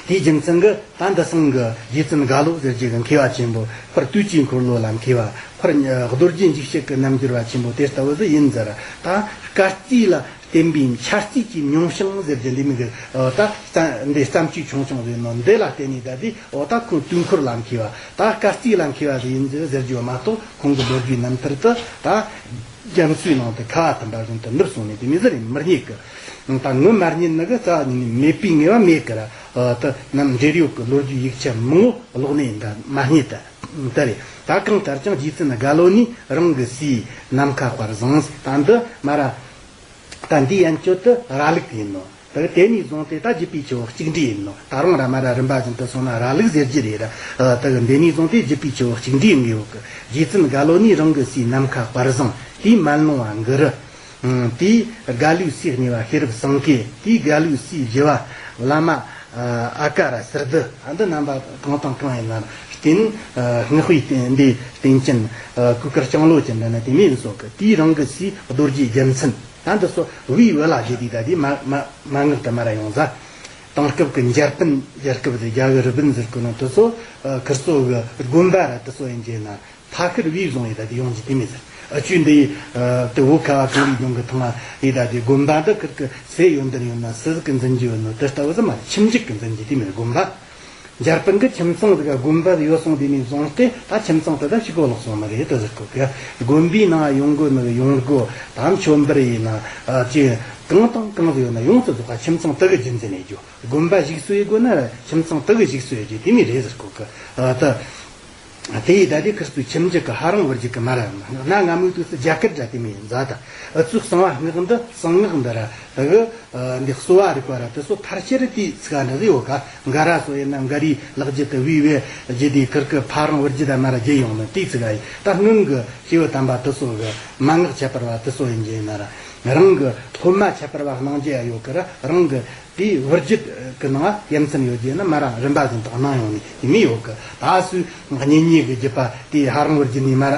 དེའི་རྒྱུ་མཚན་གྱིས་ད་འདི་སང་གི་རྗེ་བཙུན་རྒྭ་ལོ་ཟེར་རྒྱུ་གི་མཁས་པ་ཆེན་པོ། ཕར་དུས་ཀྱི་འཁོར་ལོ་ལ་མཁས་པ། ཕར་རྡོ་རྗེ་འཇིགས་བྱེད་ཀྱི་རྣལ་འབྱོར་བ་ཆེན་པོ་དེ་ལྟ་བུ་ཟིག་ཡིན་ཟེར། ད་སྐར་རྩིས་ལ་བརྟེན་པའི་འཆར་རྩིས་ཀྱི་མྱོང་བྱང་ཟེར་རྒྱུ་འདི་མོ་གི་ད་བརྩམས་འདི་བརྩམས་ཆོས་ཆུང་ཆུང་ཟིག་ཡིན་ནོ། འདི་ལ་བརྟེན་ནས་ད་དེ་འོ་ད་ཁོང་དུས་འཁོར་ལ་མཁས་པ། ད་སྐར་རྩིས་ལ་མཁས་པ་ཟིག་ཡིན་ཟེར་ཟེར་རྒྱུ་མ་གཏོགས། ཁོང་གི་ལོ་རྒྱུས་རྣམ་ཐར་དུ་ད་རྒྱ་མཚོའི་ནང་དུ་ཁ་བ་ཐམ་པ་བཞིན་དུ་ནུབ་སོང་ནས་དེ་མོ་ཟིག་རེད། མི་རྙེད་གི། ད་ངོ་མ་རྙེད་ནི་གི་རྩ་བ་ཉིད་ནས་མེད་པའི་ངེས་པ་མེད་གི་ར། ཨ་ད་ནམ་འབྲེལ་ཡོད་ཀྱི་ལོ་རྒྱུས་ཡིག་ཆ་མང་བོ་ཀློག་ནས་འདི་མ་རྙེད་ད་དེ་རེད། ད་གང་ལྟར་ཀྱང་རྗེ་བཙུན་རྒྭ་ལོ་ནས་རང་གི་སྲས་ནམ་མཁའ་དཔལ་བཟང་། ད་འདི་མ་ར་ད་འདི་ཡན་ཆོད་དུ་ར་ལུག་ཡིན་ནོ། ད་དེ་ནས་བཟུང་སྟེ་ད་བརྒྱུད་པའི་ཆུ་བོ་གཅིག་འདྲེས་ཡིན་ནོ། ད་རུང་ར་མ་ར་རིམ་པ་བཞིན་དུ་སོང་ན་ར་ལུག་ཟེར་རྒྱུ་རེད་ར། ཨ་ད་འདི་ནས་བཟུང་སྟེ་བརྒྱུད་པའི་ཆུ་བོ་གཅིག་འདྲེས་ཡིན་གི་ཡོད་གི། རྗེ་བཙུན་རྒྭ་ལོ་ནས་རང་གི་སྲས་ནམ་མཁའ་དཔལ་བཟང་། དེའི་མན་ལུང་བ་གུ་རུ། ཨང་། དེའི་རྒྭ་ལོའི་སྲས་གཉིས་པ་ཤེས་རབ་སེང་གེ། དེའི་རྒྭ་ལོའི་སྲས་བཞི་བ་བླ་མ་ཨ་ཀ་ར་ཟུར་བདུད། ཨ་འདི་རྣམ་པ་གང་དང་གང་ཡིན་ན་རྟེན། ཨ་སྔགས་པའི་རྟེན་འདི་རྟེན་ཅན། ཨ་གོས་དཀར་ལྕང་ལོ་ཅན་འདྲ་ན་དེ་མོ་ཡིན་སོགས་ཀྱི། དེའི་རང་གི་སྲས་རྡོ་རྗེ་རྒྱལ་མཚན། ད་འདི་ཚོ་བུའི་བུ་ལ་བརྗེས་དུས་ད་དེ་མ་མ་མ་ངག་ཏུ་མ་ར་ཡོང་ཟ། དེང་སྐབས་ཀྱི་འཇར་པན། རྒྱལ་ཁབ་དེ་རྒྱ་གི་རི་པིན་ཟེར་གོ་ནོ་དེ་ཚོ། ཨ་ཁིར་ཚོ་གི་དགོན་པ་ར་དེ་ཚོ་ཡིན་རྒྱུ་ན། ཕ་ཁིར་བུས་བཟུང་ཡི་ད་དེ་ཡོང་རྒྱུ་དེ་མོ་ཟེར། ཨ་ཅུ་འདི་ཡི་ཨ་དེ་བོད་ཁ་བ་གངས་རིའི་ལྗོངས་ཀྱི་ཐང་ང་ཡི་ད་དེ་དགོན་པ་འདི་ཁིར་གི་སྲས་ཡོན་ཏན་ཡོད་ན་སུ་ཟིག་གི་འཛིན་རྒྱུ་ཡོད་ནོ། དེ་ལྟ་བུ་ཟིག་མ་རེད། ཁྱིམ་རྒྱུད་ཀྱི་འཛིན་རྒྱུ་དེ་མོ་རེད། དགོན་པ། འཇར་པན་གི་ཁྱིམ་ཚང་ཟིག་ག་དགོན་པ་ཡོད་སོང་དེ་ནས་བཟུང་སྟེ་ད་ཁྱིམ་ཚང་དེ་ད་ཕྱི་གོ་ལོག་སོང་ནི་རེད་དེ་ཟེར་གོ་གི། དགོན་པའི་ནང་ཡོང་དགོས་ནི་ཡོང་དགོས། ད་མཆོད་འབུལ་ཡིན་ན་ཨ་ཅི་གང་དང་གང་ཟིག་ཡོད་ན་ཡོངས་སུ་རྫོགས་པ་ཁྱིམ་ཚང་དེ་གི་རྒྱུན་འཛིན་ཡེད་རྒྱུ། དགོན་པ་ཞིག་གསོ་ཡེད་དགོས་ན་ར་ཁྱིམ་ཚང་དེ་གི་ཞིག་གསོ་ཡེད་རྒྱུ་དེ་མོ་རེད་ཟེར་གོ་གི། ཨ་ད། དེ་ཡི་ད་དེ་ཁིར་ཚོའི་ཁྱིམ་རྒྱུད་ཀྱི་ཕ་རང་བུ་རྒྱུད་ཀྱི་མ་ར་ཡོང་ན་གནའ་སྔ་མོའི་དུས་སུ་རྒྱ་གར་འདྲ་དེ་མོ་ཡིན་ཟ། ད་ཨུ་ཚོའི་གསང་བ་སྔགས་འདི། གསང་སྔགས་འདི་ར་ད་གི་འདི་གསོ་བ་རིག་པ་ར་དེ་ཚོ་མཐར་ཕྱིར་དེའི་ཚིག་འདྲ་ཟིག་ཡོད་ག། འགའ་ར་སོ་ཡིན་ན་འགའ་རའི་ལག་རྒྱུད་དུ་བུས་བུ་རྒྱུད་དེ་ཁིར་གི་ཕ་རང་བུ་རྒྱུད་ད་མ་ར་རྒྱུད་ཡོང་ནི་དེའི་ཚིག་ཡིན། ད་སྔོན་གི་སྐྱེས་བུ་དམ་པ་དེ་ཚོ་གི་མན་ངག་ཁྱད་པར་བ་དེ་ཚོ་ཡིན་རྒྱུ་ཡིན་ན་ར་རང་གི་སློབ་མ་ཁྱད་པར་བ་གནང་རྒྱུ་ཡ་ཡོད་གི་ར། རང་གི་དེའི་བུ་རྒྱུད་ཀྱི་ནང་ཡ་མཚན་ཡོད་རྒྱུ་ན་མ་ར་རིམ་པ་བཞིན་དུ་གནང་ཡོང་ནི་དེ་མོ་ཡོད་གི། ད་སུའི་གཉེན་ཉེ་གི་རྒྱུད་པ་དེའི་ཕ་རང་བུ་རྒྱུད་ནས་མ་ར་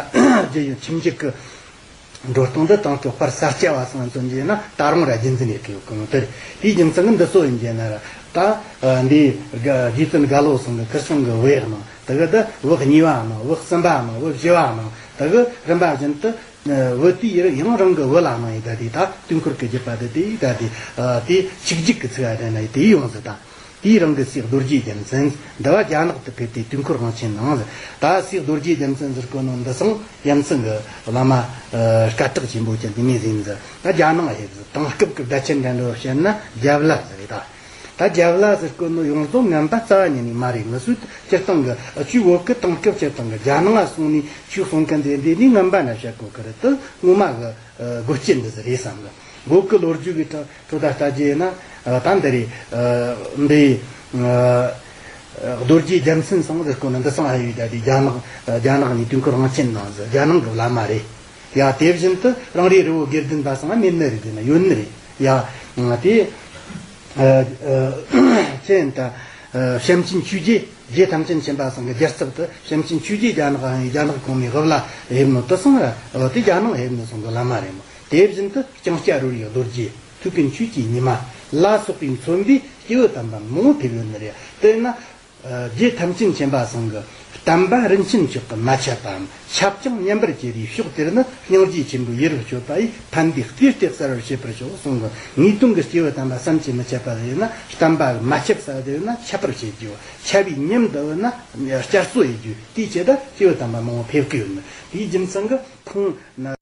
རྒྱུད་ཡོད་ཁྱིམ་རྒྱུད་ཀྱི་འགྲོ་སྟངས་འདི་དང་ཐོག་པར་ས་སྐྱ་བ་སང་མཚོན་རྒྱུ་ན་ད་རུང་ར་རྒྱུན་འཛིན་ཡེད་གི་ཡོད་གི་མོ། དེ་རེད། དེའི་རྒྱུ་མཚན་གི་འདི་ཚོ་ཡིན་རྒྱུ་ན་ར་ད་འདི་རྗེ་བཙུན་རྒྭ་ལོ་ཚང་གི་ཁིར་ཚང་གི་བུ་ཡག་ནང་དེ་གི་ད་བུ་གཉིས་པ་ནང་བུ་གསུམ་པ་ནང་བུ་བཞི་བ་ནང་དེ་གི་རིམ་པ་བཞིན་དུ། བུ་དེའི་ཡང་རང་གི་བུ་ལ་གནང་ཡི་ད་དེ་ད་དུས་འཁོར་གྱི་རྒྱུད་པ་དེ་དེ་ད་དེ་དེ་ཆིག་རྒྱུད་ཀྱི་ཚིག་ཨ་དེ་ན་དེ་ཡོང་ཟིག། ད་དེའི་རང་གི་སྲས་རྡོ་རྗེ་རྒྱལ་མཚན་འདི་བ་རྒྱ་ནག་ཏུ་ཕེབས་ཏེ་དུས་འཁོར་དབང་ཆེན་གནང་ཟིག། ད་སྲས་རྡོ་རྗེ་རྒྱལ་མཚན་ཟེར་གོ་ནོ་འདི་སང་ཡ་མཚན་གི་བླ་མ་སྐད་གྲགས་ཆེན་པོ་ཅན་དེ་མོ་ཟིག་ཡིན་ཟིག། ད་རྒྱ་ནག་ཕེབས་ཟིག། དེང་སྐབས་ཀྱི་བརྡ་ཆད་འགྲན་བསྡུར་བཤད་ན་རྒྱ་བླ་ཟིག་རེད་ད། ད་རྒྱ་བླ་ཟེར་གོ་ནོ་ཡོངས་རྫོགས་ངན་པ་རྩ་བ་ཉིད་ནས་མ་རེད། ངུ་སུ་སྤྱིར་བཏང་གི་ཆུ་བོད་ཀྱི་དེང་སྐབས་སྤྱིར་བཏང་གི་རྒྱ་ནང་ང་སོང་ནས་ཆུ་སོང་མཁན་དེ་འདི་ནི་ངན་པ་འདྲ་བཤད་གོ་གི་རེད། དེ་ངོ་མ་གི་ཨ་སྒོ་སྐྱེ་འདི་ཟིག་རེད་བསམ་གི། བོད་ཀྱི་ལོ་རྒྱུས་ཀྱི་ཁྲོད་ད་ལྟ་རྒྱུ་ཡིན་ན་ཨ་ད་འདི་རེད། ཨ་འདི་ཨ་རྡོ་རྗེ་རྒྱལ་མཚན་སང་ཟེར་གོ་ནི་འདི་སང་ཨ་ཡོད་ད་དེ་རྒྱ་ནག་རྒྱ་ནག་ནས་དུས་འཁོར་དབང་ཆེན་གནང་ཟིག། རྒྱ་ནང་གི་བླ་མ་རེད། ཡ་དེ་བཞིན་དུ་རང་རེའི་རི་བོ་དགེ་ལྡན་པ་སང་མེད་ནི་རེད། དེ་ན་ཡོད་ནི་རེད། ཡ་དེ་ཨ་ཨ་ཅི་ཡིན་ད་ཨ་བྱམས་ཆེན་ཆོས་རྗེ་རྗེ་ཐམས་ཅད་མཁྱེན་པ་སང་གི་རྒྱལ་ཚབ་ཏུ་བྱམས་ཆེན་ཆོས་རྗེ་རྒྱ་ནག་ཨ་རྒྱ་ནག་གོང་མའི་དབུ་བླ་ཕེབས་ནོ་དེ་སང་ར་ཨ་དེ་རྒྱ་ནང་ཕེབས་ནི་སང་གི་བླ་མ་རེད་མོ། དེ་བཞིན་དུ་ལྕང་སྐྱ་རོལ་བའི་རྡོ་རྗེ་ཐུའུ་བཀྭན་ཆོས་ཀྱི་ཉི་མ་ལ་སོགས་པས་མཚོན་པའི་སྐྱེས་བུ་དམ་པ་མང་པོ་ཕེབས་ཡོད་ནི་རེད། དེ་ན། རྗེ་ཐམས་ཅད་མཁྱེན་པ་སང་གི་བསྟན་པ་རིན་ཆེན་མཆོག་གི་མ་ཆད་པའམ་ཁྱབ་ཀྱང་ཉམས་པར་བྱེད་པའི་ཕྱོགས་དེར་ནི་སྙིང་རྗེ་ཆེན་པོས་ཡིད་རབ་མཆོད་པ་ཡིས་ཕན་བདེའི་གཏེར་དེ་གསལ་བར་བྱེད་པར་ཤོག་གསུངས་གི། ངེས་དོན་གྱི་སྐྱེས་བུ་དམ་པ་བསམ་གྱིས་མི་ཁྱབ་པ་ཡིན་ན་བསྟན་པ་མ་ཁྱབ་ས་དེ་ན་ཁྱབ་པར་བྱེད་རྒྱུ། ཁྱབ་པའི་ཉམས་འདི་ཡོད་ན་བསྐྱར་གསོ་ཡེད་རྒྱུ། དེའི་ཆེད་དུ་སྐྱེས་བུ་དམ་པ་མང་པོ་ཕེབས་ཀྱི་ཡོད་ནི། དེའི་རྒྱུ་མཚན་གྱིས་ཁོང་ན།